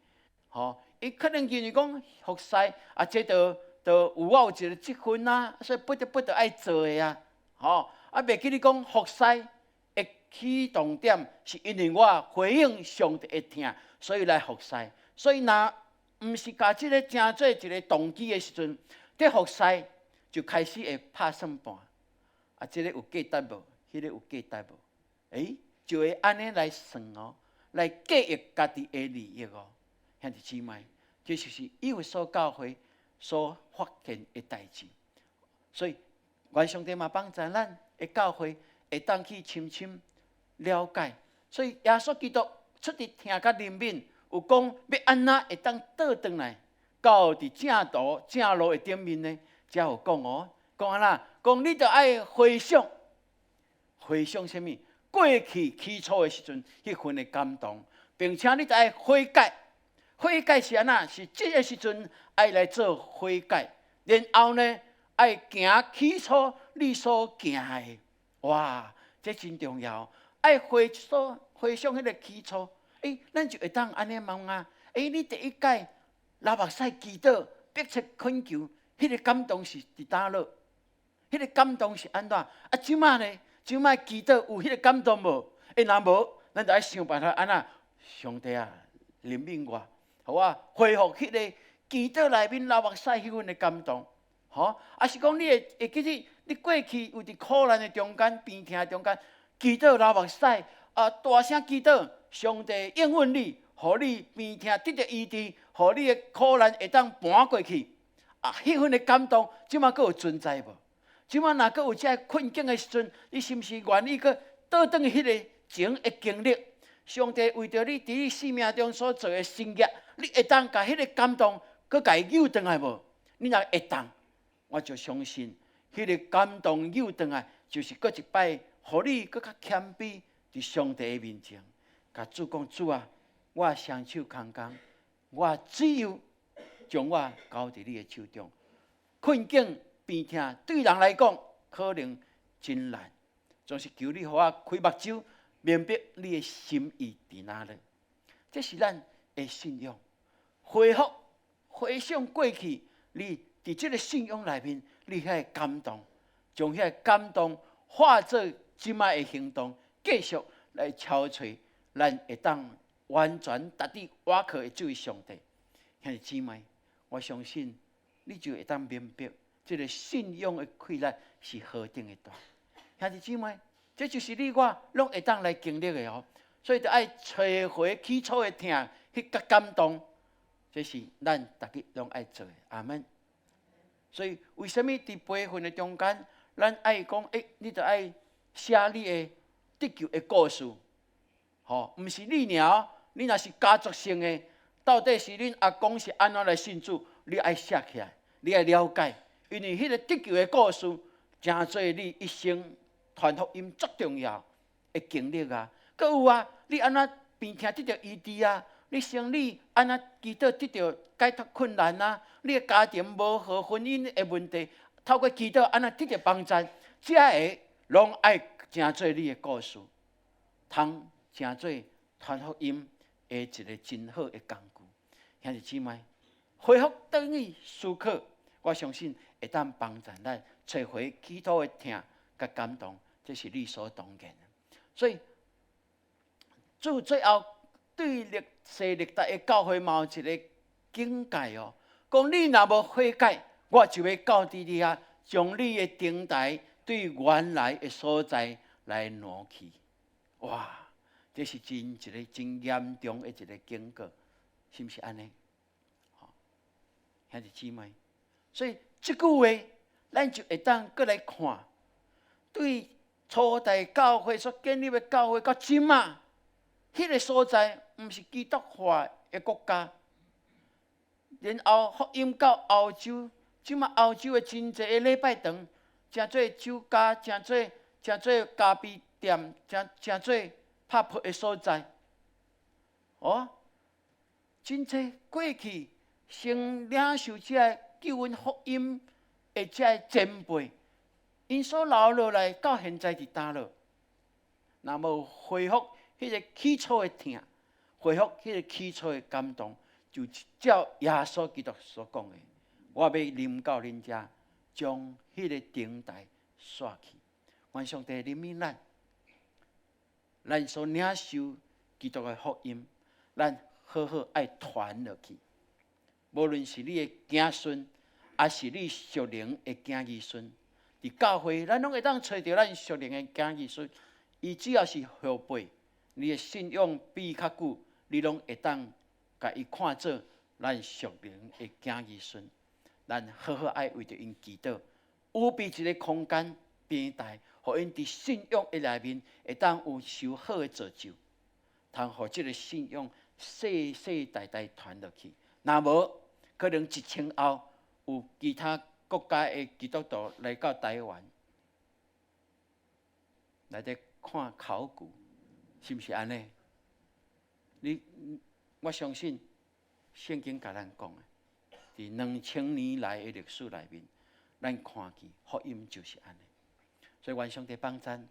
吼，伊可能認為講服侍啊，這就有我有一個職分啊，所以不得不得愛做的啊。吼，啊，袂記得講服侍的起動點是因為我回應上帝的疼，所以來服侍。所以若毋是共這个成做一个動機的時陣，佇服侍就開始會拍算盤。啊，這个有價值無？彼个有價值無？就會按呢來算哦，來計劃家己的利益哦。兄弟姊妹，這就是以弗所教會所發現的代誌。所以，願上帝嘛幫助咱的教會會當去深深了解。所以，耶穌基督出佇疼佮憐憫，有講欲按怎會當倒轉來到佇正途正路的頂面呢？才有講哦，講按怎？講你著愛回想，回想啥物？過去起初的時陣，彼份的感動，並且你著愛悔改。悔改是按怎？是這个時陣愛來做悔改，然後呢，愛行起初你所行的。哇，這真重要！愛回所回想彼个起初，咱就會當按呢問啊！你第一擺流目屎祈禱，迫切懇求，彼个感動是佇佗落？彼个感動是按怎？啊，這擺呢？這擺祈禱有彼个感動無？若無，咱就愛想辦法按怎？上帝啊，憐憫我，予我恢復彼个祈禱內面流目屎彼份的感動。吼，抑是講你會記得你過去有佇苦難的中間、病痛的中間，祈禱流目屎啊，大聲祈禱，上帝應允你，予你病痛得著醫治，予你的苦難會當搬過去。啊，彼份的感動，這擺閣有存在無？這擺若閣有這个困境的時陣，你是毋是願意閣倒轉彼个前的經歷？上帝為著你佇你生命中所做的神蹟，你會當共彼个感動閣共伊扭轉來無？你若會當，我就相信，彼个感動扭轉來，就是閣一擺，予你閣較謙卑佇上帝的面前，共主講：主啊，我雙手空空，我只有將我交佇你的手中。困境、病痛對人來講可能真難，總是求你予我開目睭，明白你的心意佇哪裡。這是咱的信仰。恢復、回想過去，你佇這个信仰內面，你彼个感動，將彼个感動化做這擺的行動，繼續來超揣咱會當完全達至倚靠的這位上帝。兄弟姊妹，我相信你就會當明白，這个信仰的氣力是何等的大。兄弟姊妹，這就是你我攏會當來經歷的哦。所以著愛找回起初的疼，彼个感動，這是咱逐家攏愛做的。阿門。所以，為啥物佇培訓的中間，咱愛講，你著愛寫你的得救的故事，吼，毋是你爾，你若是家族性的，到底是恁阿公是按怎來信主，你愛寫起來，你愛了解，因為彼个得救的故事，成做你一生傳福音足重要的經歷啊。閣有啊，你按怎病痛得著醫治啊？你生理按怎祈禱得著解脫困難啊？你的家庭無和婚姻的問題，透過祈禱按怎得著幫助？這个攏愛成做你的故事，通成做傳福音的一个真好的工具。兄弟姊妹，恢復轉去思考，我相信會當幫助咱找回起初的疼佮感動，這是理所當然的。所以，主最後對歷世歷代的教會嘛有一个警戒哦，講你若無悔改，我就欲到佇你遐，將你的燈臺對原來的所在來挪去。哇，這是真一个真嚴重的一个警告，是毋是按呢？兄弟姊妹，所以這句話，咱就會當閣來看，對初代教會所建立的教會，到這馬，彼個所在，毋是基督化的國家。然後福音到歐洲，這馬歐洲的真濟的禮拜堂，成做酒家，成做咖啡店，成做拍撲的所在。哦，真濟過去先領受這个救恩福音的這个前輩，𪜶所留落來到現在佇佗落？若無恢復彼个起初的疼，恢復彼个起初的感動，就照耶穌基督所講的，我欲臨到恁遮，將彼个燈臺煞去。願上帝憐憫咱，咱所領受基督的福音，咱好好愛傳落去。無論是你的子孫，抑是你屬靈的囝兒孫，佇教會，咱攏會當揣著咱屬靈的囝兒孫。伊只要是後輩，你的信仰比伊較久，你攏會當共伊看做咱屬靈的囝兒孫。咱好好愛為著𪜶祈禱，預備一个空間平台，予𪜶佇信仰的內面會當有受好的造就，通予這个信仰世世代代傳落去。若無，可能1000後有其他國家的基督徒來到台灣，來佇看考古，是毋是按呢？你我相信聖經共咱講的，佇2000年來的歷史內面，咱看見福音就是按呢。所以願上帝幫贊，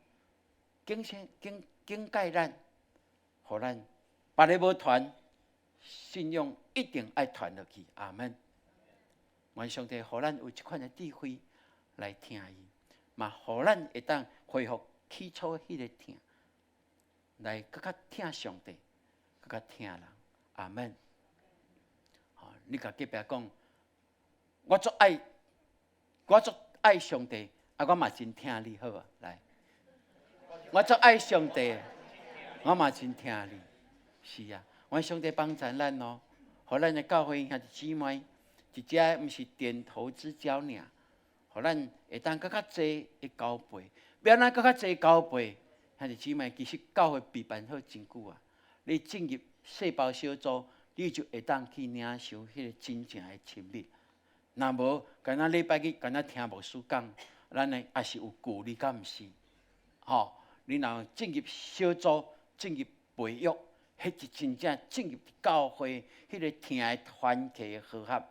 警醒警警戒咱，予咱別个無傳，信仰一定愛傳落去。阿門。願上帝予咱有這款的智慧來聽伊，嘛予咱會當恢復起初彼个疼，來閣較疼上帝，閣較疼人。阿門。你共隔壁講，我足愛，我足愛上帝，啊，我嘛真疼你，好無？來，我足愛上帝，我嘛真疼你。是啊，願上帝幫贊咱哦，予咱的教會兄弟姊妹，一隻毋是點頭之交爾，予咱會當閣較濟的交陪，欲按怎閣較濟交陪？兄弟姊妹，其實教會備辦好真久啊！你進入細胞小組，你就會當去領受彼个真正的親密。若無，敢若禮拜日敢若聽牧師講，咱的也是有距離，敢毋是？吼，你若進入小組，進入培育，彼是真正進入教會彼个疼的團契和合，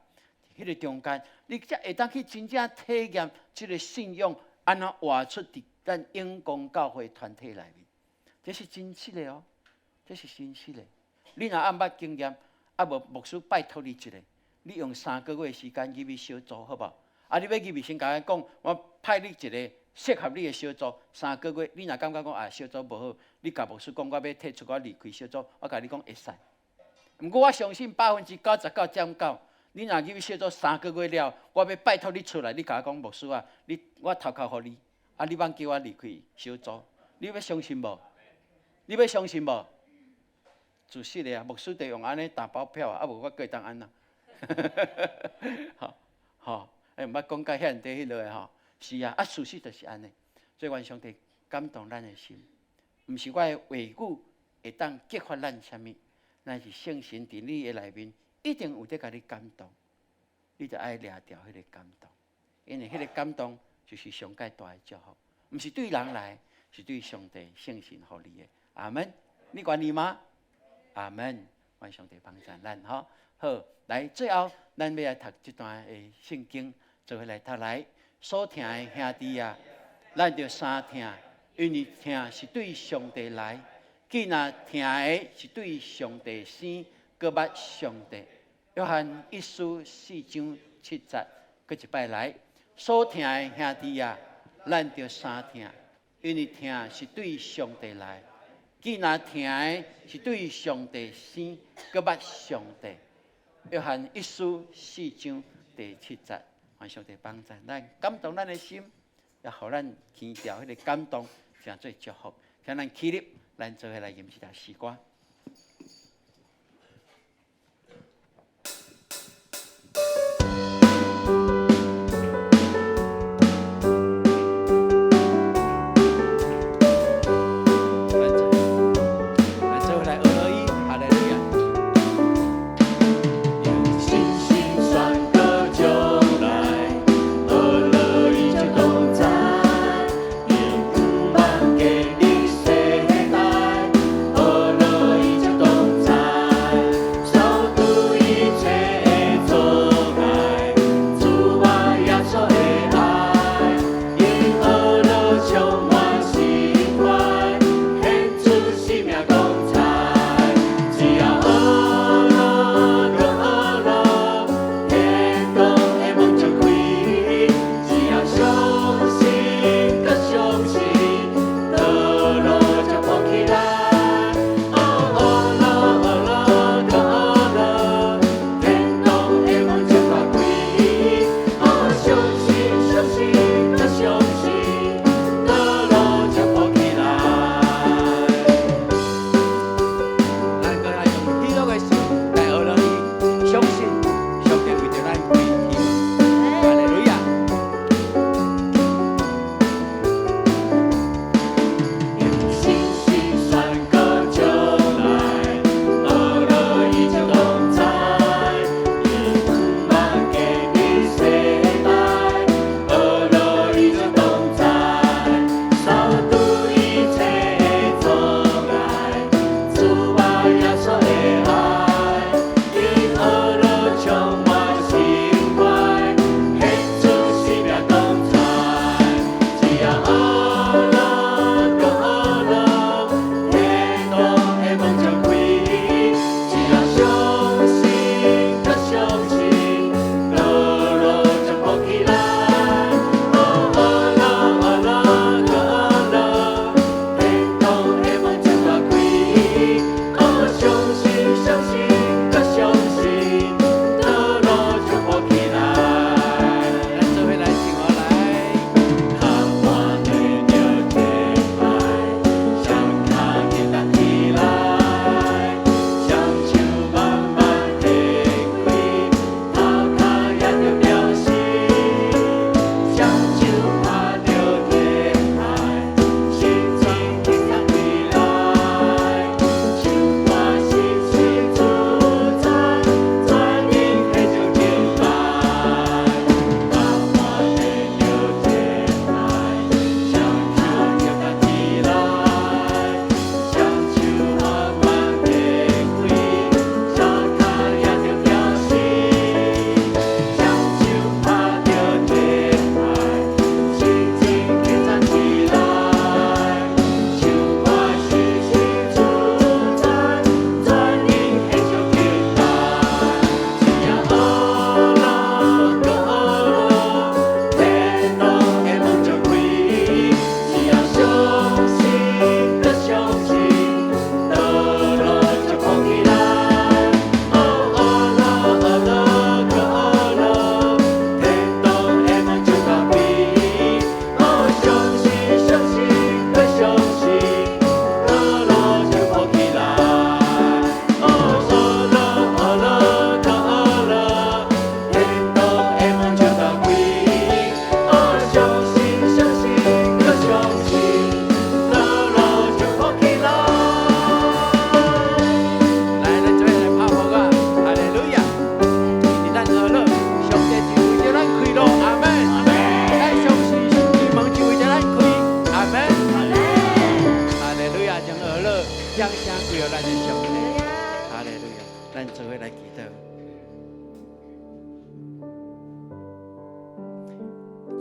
彼个中間，你才會當去真正體驗這个信仰按怎活出佇咱永光教會團體內面，這是真實的哦，這是真實的。你若猶毋捌經驗，啊無牧師拜託你一下，你用3個月時間入去小組，好無？啊，你欲入去先共我講，我派你一个適合你的小組，三個月，你若感覺講啊小組無好，你共牧師講我欲退出，我離開小組，我共你講會使。毋過我相信99.9%，你若入去小組三個月了，我欲拜託你出來，你共我講牧師啊，你我頭殼予你，啊你罔叫我離開小組，你欲相信無？你欲相信無？事實的啊，牧師就用按呢打包票啊，啊無我閣會當按怎？吼吼，欸，毋捌講甲遐爾底彼落的吼，是啊，啊事實就是按呢。所以願上帝感動咱的心，毋是我的話語會當激發咱啥物，乃是聖神佇你的內面一定有佇共你感動，你就愛掠著彼个感動，因為彼个感動就是上蓋大的祝福，毋是對人來，是對上帝聖神予你的。阿門。你願意嗎？阿門。願上帝幫贊咱吼。好，來最後，咱欲來讀這段的聖經，做伙來讀來。所疼的兄弟啊，咱著相疼，因為疼是對上帝來。既若疼的是對上帝生，閣捌上帝。約翰一書四章七節，閣一擺來。所疼的兄弟啊，咱著相疼，因為疼是對上帝來。既若疼的是對上帝生，閣捌上帝。約翰一書四章第七節，願上帝幫助咱，感動咱的心，也予咱牽著彼个感動，成做祝福。請咱起立，咱做伙來吟這條詩歌。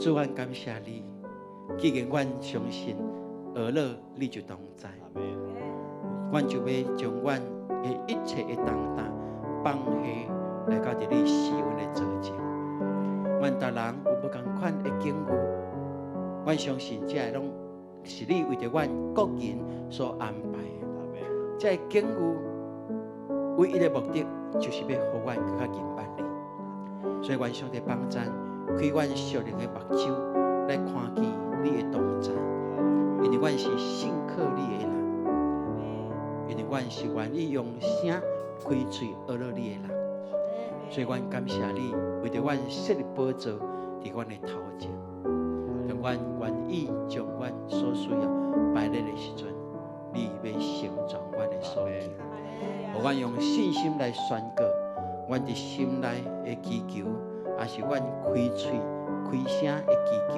主，阮感謝你。既然阮相信，學樂你就同在，阮就欲將阮的一切的重擔放下來到佇你施恩的座前。阮逐人有無仝款的境遇，阮相信這个攏是你為著阮個人所安排的。這个境遇唯一的目的，就是欲予阮閣較認捌你。所以，願上帝幫贊，開阮屬靈的目睭，來看見你的同在。因為阮是信靠你的人，因為阮是願意用聲開喙學樂你的人。所以，阮感謝你，為著阮設立寶座佇阮的頭前，當阮願意將阮所需要擺列的時陣，你欲成全阮的所求。予阮用信心來宣告，阮佇心內的祈求，抑是阮開喙開聲的祈求，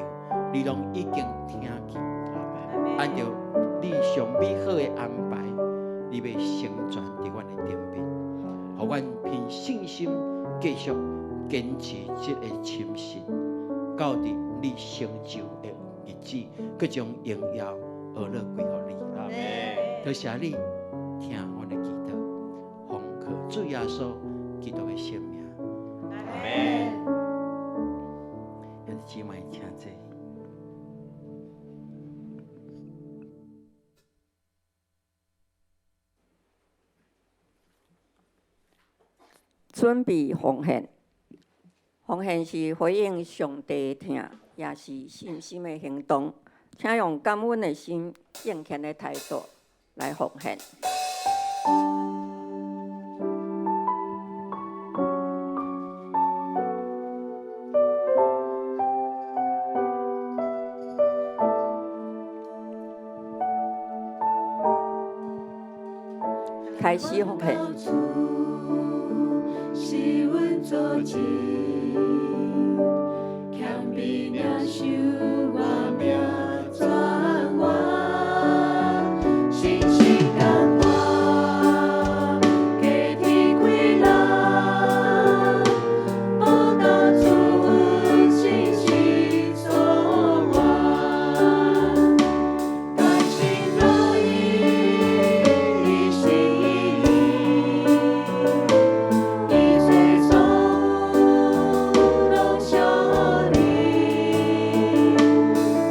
你攏已經聽見。按照你上美好的安排，你欲成全佇阮的頂面，予阮憑信心繼續堅持這个深信，到佇你成就的日子，閣將榮耀學樂歸予你。多謝你聽阮的祈禱，奉靠主耶穌基督的聖名。阿們。兄弟姊妹，請坐。準備奉獻，奉獻是回應上帝的疼，也是信心的行動。請用感恩的心、敬虔的態度來奉獻。開始奉獻。是阮祖籍，謙卑領受我命轉彎，信心甘願，家己開人，報答主恩，信心所願，甘心樂意，一心一意，一切所有攏屬你，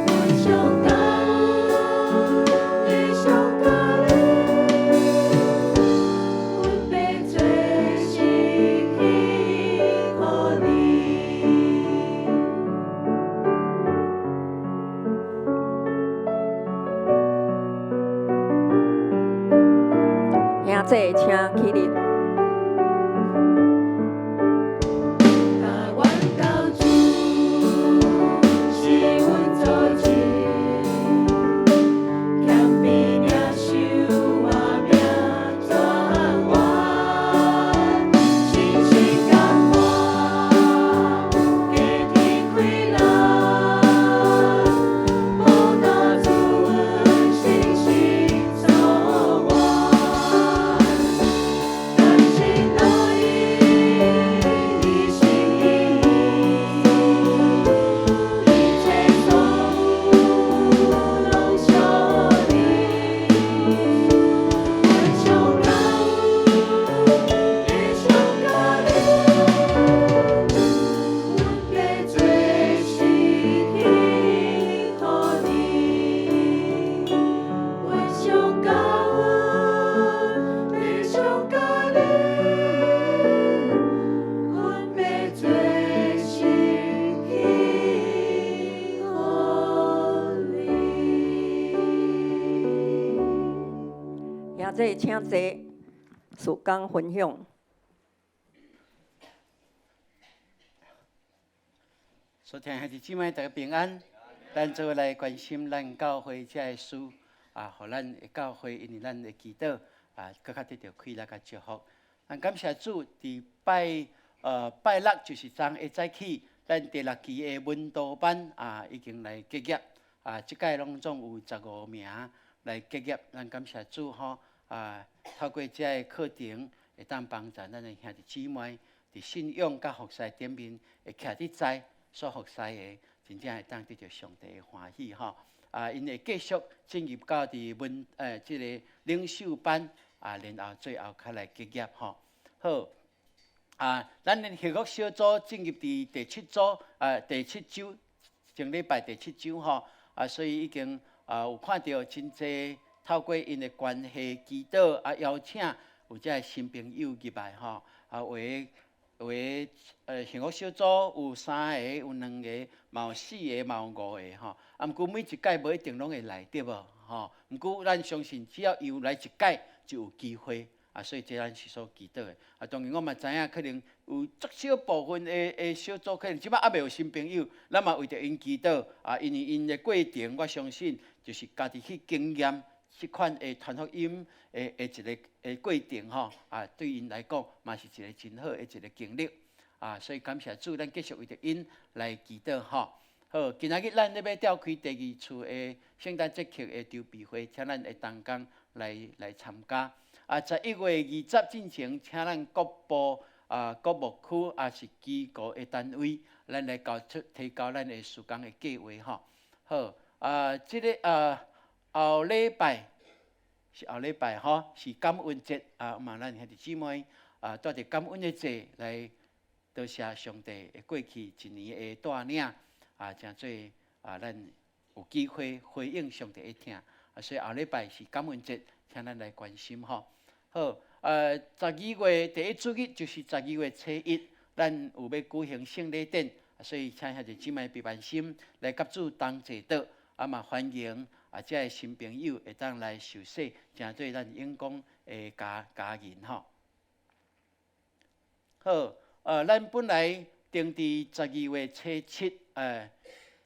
阮上感恩，也上佮你，阮欲做事去予你。兄弟，請起立。甘願到主是阮祖籍，謙卑領受我命轉彎，信心甘願，家己開人，報答主恩，信心所願，甘心樂意，一心一意，一切所有攏屬你，阮上感恩，也上佮你，阮欲做事去予你，阮上感恩，也上佮你，阮欲做事去予你。兄弟，請坐，事工分享。所聽兄弟姊妹，大家平安。咱做伙來關心咱教會這个事啊，予咱的教會因為咱的祈禱啊，閣較得著氣力佮祝福。咱感謝主，佇拜拜六就是昨下早起，咱第六期的門徒班啊，已經來結業啊，這屆攏總有15名來結業。咱感謝主吼啊，透過這个課程，會當幫助咱的兄弟姊妹佇信仰佮服侍頂面會徛佇在所服侍的，真正會當得著上帝的歡喜吼。啊，𪜶會繼續進入到佇文這个領袖班啊，然後最後較來結業吼。好，啊，咱的幸福小組進入佇第七組啊，第七週，上禮拜第七週吼，啊，所以已經啊有看著真濟透過𪜶的關係祈禱啊邀請有這个新朋友入來吼，啊，有的有的幸福小組有三个，有兩个，嘛有四个，嘛有五个吼。啊，毋過每一屆無一定攏會來對無？吼，毋過咱相信只要有來一屆就有機會，啊，所以這咱是所祈禱的。啊，當然我嘛知影，可能有足少部分的小組可能這擺猶未有新朋友，咱嘛為著𪜶祈禱。啊，因為𪜶的過程，我相信就是家己去經驗這款的傳福音的一个的過程吼，啊，對𪜶來講嘛是一个真好的一个經歷。啊，所以感謝主，咱繼續為著𪜶來祈禱吼。好，今仔日咱咧欲召開第二次的聖誕節慶的籌備會，請咱的同工來參加。啊，11月20進前，請咱各部啊、各牧區抑是機構的單位，咱來交出提交咱的事工的計劃吼。好，啊，這个啊後禮拜是後禮拜吼，是感恩節啊，嘛咱兄弟姊妹啊，帶著感恩的祭來多謝上帝過去一年的帶領啊，成做啊，咱有機會回應上帝的疼啊，所以後禮拜是感恩節，請咱來關心吼。好，十二月第一主日就是十二月初一，咱有欲舉行聖禮典，所以請兄弟姊妹平安心來佮主同齊禱，啊嘛歡迎啊，這个新朋友會當來受洗，成做咱永光的家人吼。好，咱本來定佇十二月初七，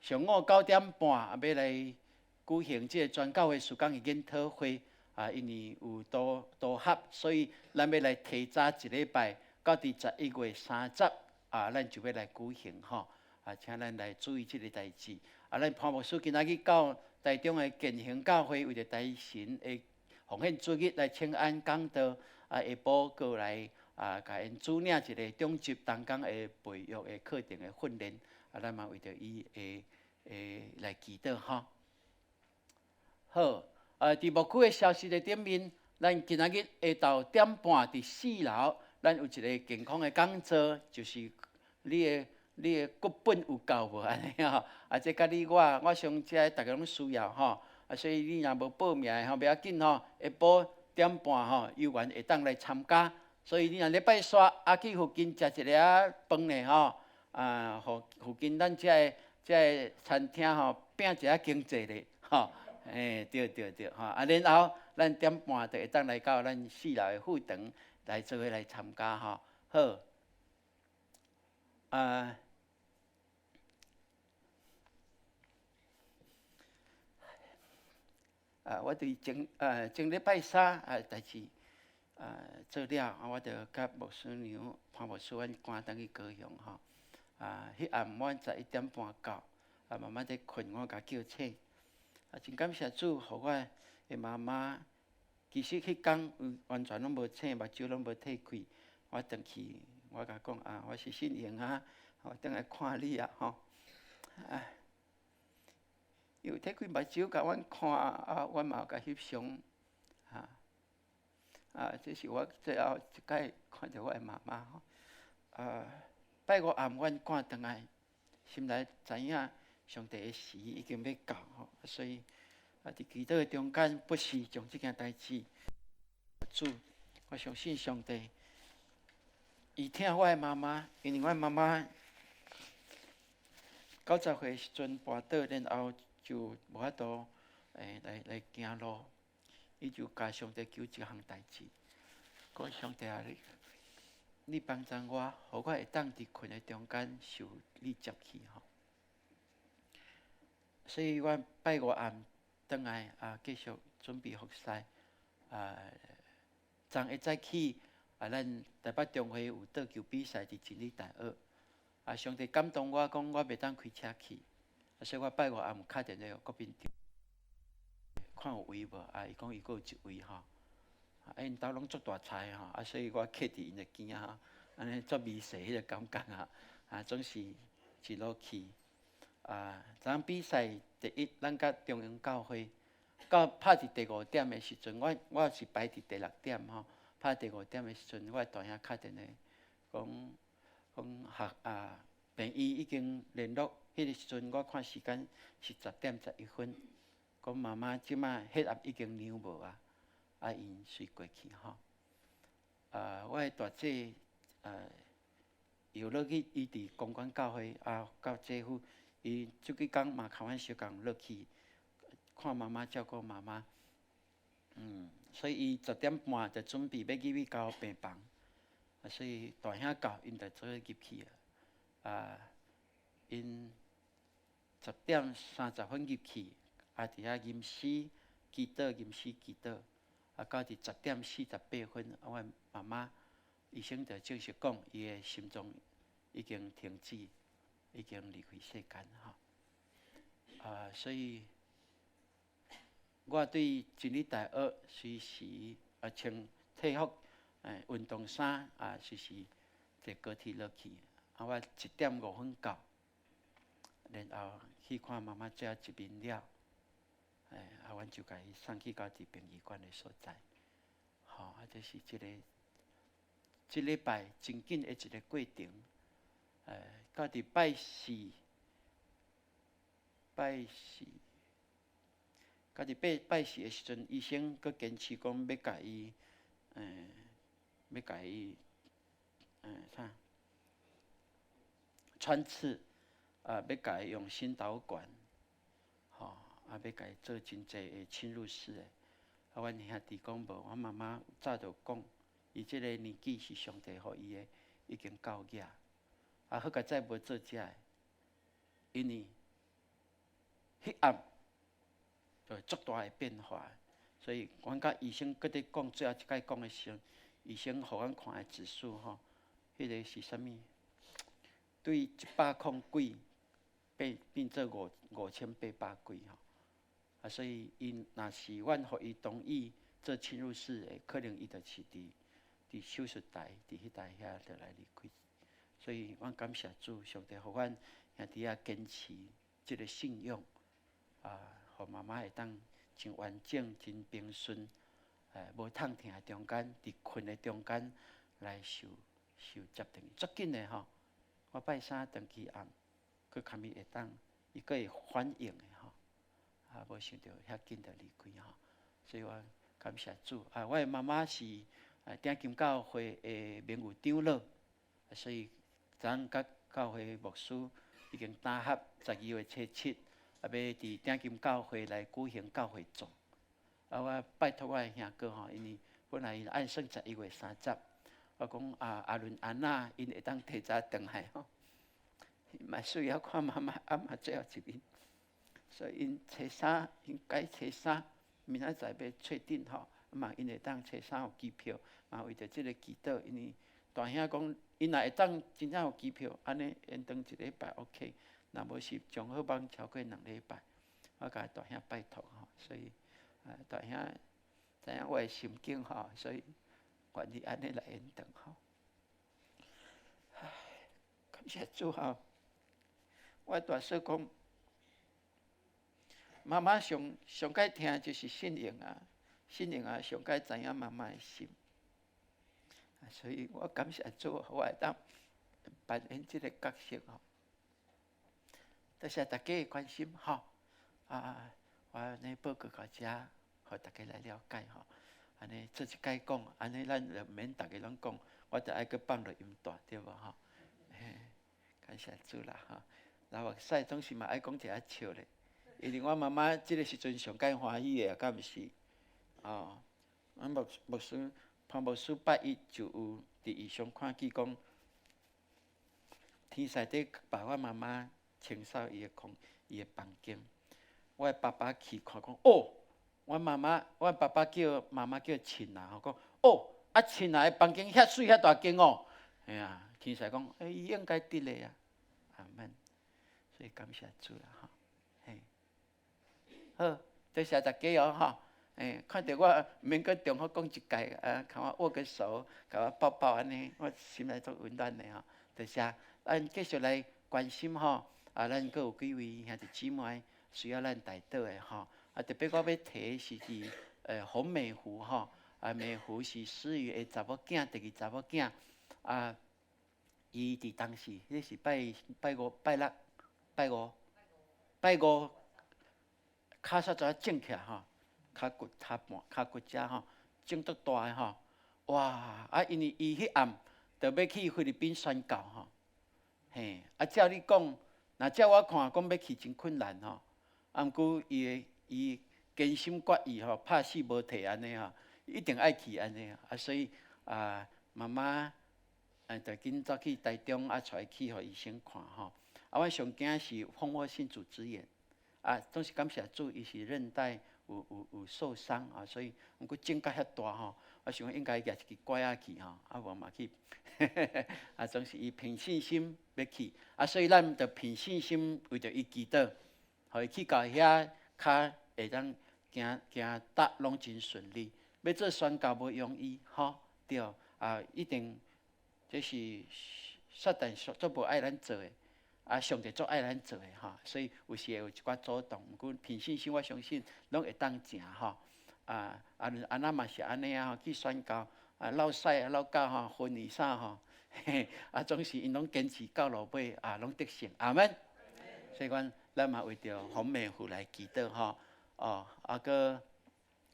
上午9點半啊，欲來舉行這个全教會事工的研討會，啊，因為有多合，所以咱欲來提早一禮拜，到佇11月30啊，咱就欲來舉行吼，啊，請咱來注意這个代誌。啊，咱潘牧師今仔日到台中的建行教會，為著台神的奉獻主日來請安講道，啊，下晡閣來啊，共𪜶主領一个長執同工的培育的課程的訓練，啊，咱嘛為著伊會來祈禱吼。好，佇牧區的消息的頂面，咱今仔日下晝點半佇四樓，咱有一个健康的講座，就是你的骨本有夠無按呢吼？啊，這佮你我，我想這逐家攏需要吼。啊，所以你若無報名的吼，袂要緊吼，下晡點半吼，有緣會當來參加。所以你若禮拜三啊去附近食一下仔飯咧吼，啊，予附近咱這个這个餐廳吼，拼一下經濟咧吼。欸，對對對，吼啊，然後咱點半就會當來到咱四樓的副堂來做伙來參加吼。好，啊。啊，我佇前禮拜三啊，代誌啊做了，啊，我就佮牧師娘潘牧師，阮趕轉去高雄吼。啊，彼暗阮11點半到，啊，媽媽佇睏，我共叫醒。啊，真感謝主，予我的媽媽，其實彼工完全攏無醒，目睭攏無褪開。我轉去，我共講啊，我是信榮啊，我轉來看你啊，吼。啊。伊有褪開目睭共阮看，啊，阮嘛有共翕相，哈，啊，這是我最後一擺看著我的媽媽吼。啊，拜五暗阮趕轉來，心內知影上帝的時已經欲到吼，所以啊，佇祈禱的中間，不時將這件代誌，主，我相信上帝，伊疼我的媽媽，因為我媽媽90歲時陣跋倒，然後就無法度來行路，伊就共上帝求一項代誌，講上帝啊，你幫助我，予我會當佇睏的中間受你接去吼。所以我拜五暗轉來啊，繼續準備服侍啊。昨一早起啊，咱台北中會有桌球比賽佇真理大學啊，上帝感動我講，我袂當開車去。啊，所以我拜五暗敲電話予國賓長，看有位無？啊，伊講伊閣有一位吼，啊，𪜶兜攏足大菜吼，啊，所以我徛佇𪜶的邊仔吼，按呢足微細彼个感覺啊，啊，總是一路去。啊，昨昏比賽第一，咱佮中央教會到拍佇第五點的時陣，我是排佇第六點吼，拍第五點的時陣，我大兄敲電話講講學啊，病院已經聯絡，彼个時陣我看時間是10點11分，講媽媽這馬血壓已經量無啊，啊𪜶隨過去吼。啊，我的大姐又落去，伊佇公館教會啊，佮姐夫，伊這幾工嘛共阮相共落去看媽媽，照顧媽媽。所以伊10點半就準備欲入去到病房，啊，所以大兄到，𪜶就做伙入去啊。啊，𪜶10點30分入去，啊，佇遐吟詩祈禱，吟詩祈禱，啊，到佇10點48分，我媽媽醫生就正式講，伊的心臟已經停止，已經離開世間吼。啊，所以我對真理大學隨時啊穿體服運動衫啊，隨時坐高鐵落去。啊，我1點5分到，然後去看媽媽最後一面了，啊，阮就共伊送去到佇殯儀館的所在。吼，啊，這是這個這禮拜真緊的一個過程。到佇拜四，拜四，到佇拜拜四的時陣，醫生閣堅持講欲共伊，欲共伊，啥？穿刺，啊，欲共伊用心導管，吼，啊，欲共伊做真濟的侵入式的。啊，阮兄弟講無，阮媽媽早就講，伊這個年紀是上帝予伊的，已經夠額。啊，好佳哉無做這个，因為彼暗就會足大的變化，所以阮佮醫生閣佇講最後一擺講的時陣，醫生予阮看的指數吼，彼個是啥物？對一百空幾變變做5800幾吼。啊，所以𪜶若是阮予伊同意做侵入式的，可能伊就是佇手術台，佇彼台遐就來離開。所以阮感謝主，上帝予阮兄弟仔堅持這个信仰，啊，予媽媽會當真完整、真平順，無痛疼的中間，佇睏的中間來受受接轉去，足緊的吼。我拜三轉去暗，閣堪伊會當，伊閣會反應的吼。啊，無想著遐緊就離開吼，所以我感謝主。啊，我的媽媽是鼎金教會的名譽長老，所以昨昏佮教會牧師已經打合12月初7，啊，欲佇鼎金教會來舉行教會葬。啊，我拜託我的兄哥吼，因為本來𪜶按算11月30，我講啊，阿倫安娜𪜶會當提早轉來吼，嘛需要看媽媽阿嬤最後一面，所以𪜶初三，𪜶改初三，明仔載欲確定吼，嘛𪜶會當初三有機票，嘛為著這个祈禱，因為大兄講，𪜶若會當真正有機票，按呢延長一禮拜 OK，若無是上好放超過兩禮拜，我共大兄拜託吼，所以大兄知影我的心境吼，所以願意按呢來延長吼。唉，感謝主吼，我大嫂講，媽媽上上蓋疼就是信仰啊，信仰啊上蓋知影媽媽的心。所以我感謝主，我會當扮演這个角色吼。多謝大家的關心吼，啊，我按呢報告到遮，予大家來了解吼。按呢做一擺講，按呢咱就毋免逐个攏講，我著愛閣放錄音帶對無吼？嘿，感謝主啦吼。流目屎總是嘛愛講一下笑咧，因為我媽媽這个時陣上蓋歡喜的，敢毋是？哦，阮牧牧師潘牧師拜一就有佇異象看見講，天使佇幫我媽媽清掃伊的空伊的房間。我的爸爸去看講，哦，阮媽媽，阮爸爸叫媽媽叫親啊，吼講，哦，啊親啊的房間遐媠遐大間哦，嘿啊，天使講，欸，伊應該得的啊，阿門。所以感謝主啦，吼，嘿，好，多謝大家哦，吼，欸，看著我毋免閣重複講一擺，啊，共我握個手，共我抱抱按呢，我心內足溫暖的吼。多謝，咱繼續來關心吼，啊，咱閣有幾位兄弟姊妹需要咱代禱的吼。啊，特別我欲提是佇洪美湖吼，啊，美湖是思瑜的查某囝，第二查某囝，啊，伊佇當時，彼是拜拜五、拜六、拜五、拜五，跤煞怎腫起來吼，跤骨、跤半、跤骨遮吼，腫足大的吼，哇！啊，因為伊彼暗就欲去菲律賓宣教吼，嘿，啊，照你講，若照我看，講欲去真困難吼，啊，毋過伊的伊堅心決意吼，拍死無退按呢吼，一定愛去按呢，啊，所以啊，媽媽就緊走去台中啊，帶伊去予醫生看吼。啊，阮上驚是蜂窩性組織炎，啊，總是感謝主，伊是韌帶有受傷啊，所以毋過腫甲遐大吼，我想講應該舉一支拐仔去吼，啊無嘛去，啊，總是伊憑信心欲去，啊，所以咱就憑信心為著伊祈禱，予伊去到遐較會當行行搭攏真順利。欲做宣教無容易，吼，對，啊，一定這是撒旦足無愛咱做的，啊，上帝足愛咱做的吼，所以有時會有一寡阻擋，毋過憑信心，我相信攏會當成吼。啊啊啊！咱嘛是按呢啊，去宣教啊，落屎啊，落到吼昏去啥吼，嘿，啊，總是𪜶攏堅持到落尾啊，攏得勝，阿門。所以講，咱嘛為著洪美富來祈禱吼，哦，啊，閣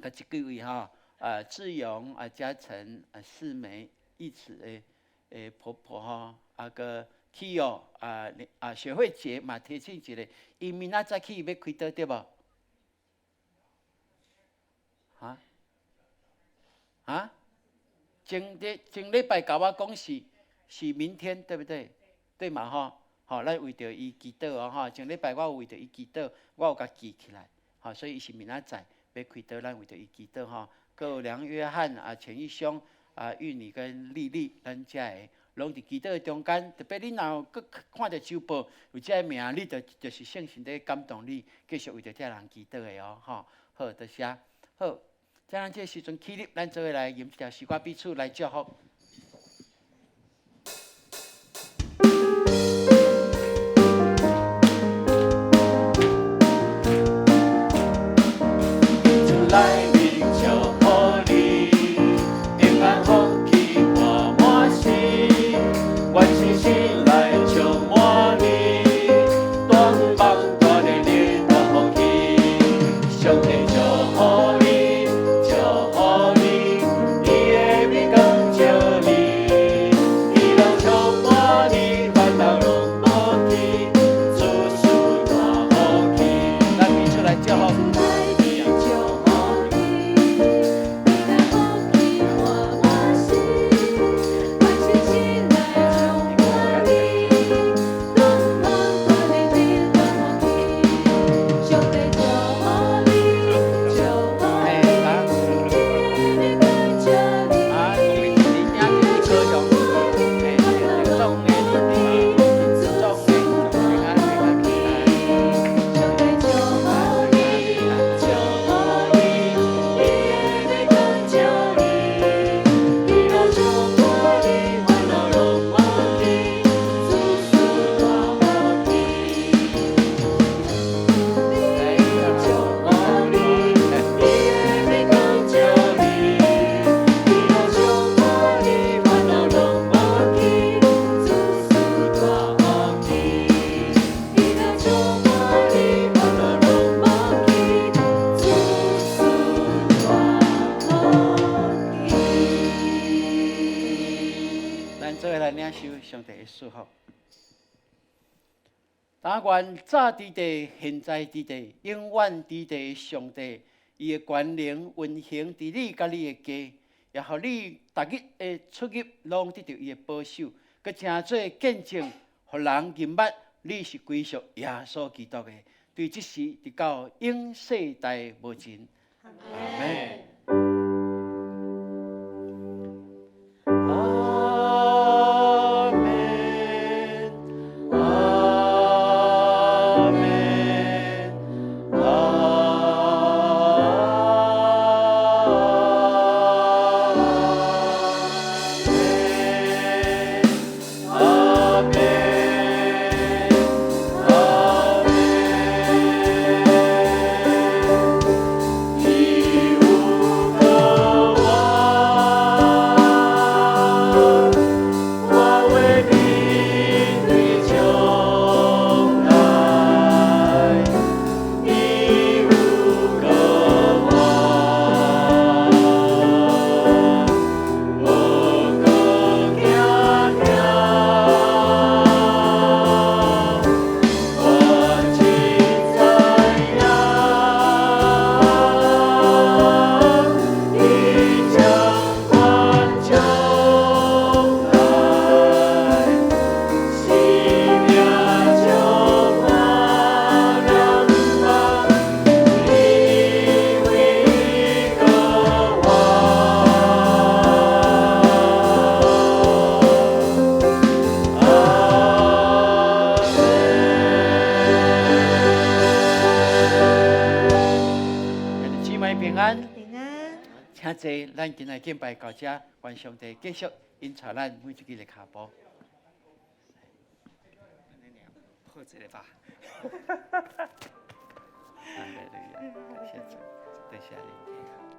閣這幾位吼，啊，志勇啊，嘉誠啊，世美、義慈的的婆婆吼，啊，閣去哦，啊啊，雪慧姐嘛提醒一下，伊明仔載去欲開刀對無？啊？啊？前日前禮拜共我講是明天對不對？對嘛吼？吼，咱為著伊祈禱哦吼。前禮拜我有為著伊祈禱，我有共記起來，吼，所以伊是明仔載欲開刀，咱為著伊祈禱吼。閣有梁約翰啊、錢義兄啊、玉女跟麗麗，咱遮个攏佇祈禱的中間。特別你若有閣看著周報有這个名，你就就是聖神佇感動你，繼續為著這人祈禱的哦，吼。好，多謝。好，這咱這個時陣起立，咱做伙來吟這條詩歌，彼此來祝福。主來面祝福你，平安福氣滿滿心，願信心來充滿你，大望大日日大福氣，上帝祝福你，祝福你，伊的美光照你，喜樂充滿你，煩惱攏無去，諸事大福氣。咱彼此來祝福。主來面祝福你，平安福氣滿滿心，願信心來充滿你，大望大日日大福氣，上帝祝福你，祝福嘿，你，啊，伊的美光照你，啊，講你聽這是高雄，嘿，總的，總的，平安平安平安。上帝祝福你，祝福你，伊的美光照你，喜樂充滿你，煩惱攏無去，諸事大福氣。祝福你，伊的美光照你，喜樂充滿你，煩惱攏無去，諸事大福氣。喜樂充滿你，煩惱攏無去，諸事大福氣。咱做伙來領受上帝的祝福。但願早佇地、現在佇地、永遠佇地的上帝，伊的權能運行佇你佮你的家，也予你逐日的出入攏得著伊的保守，閣成做見證，予人認捌你是歸屬耶穌基督的。對這時直到永世代無盡。阿門。阿門，阿門，阿門，阿門，阿濟，咱今日敬拜到遮，願上帝繼續引導咱每一支的跤步。破一個吧。哈利路亞，感謝主，多謝你。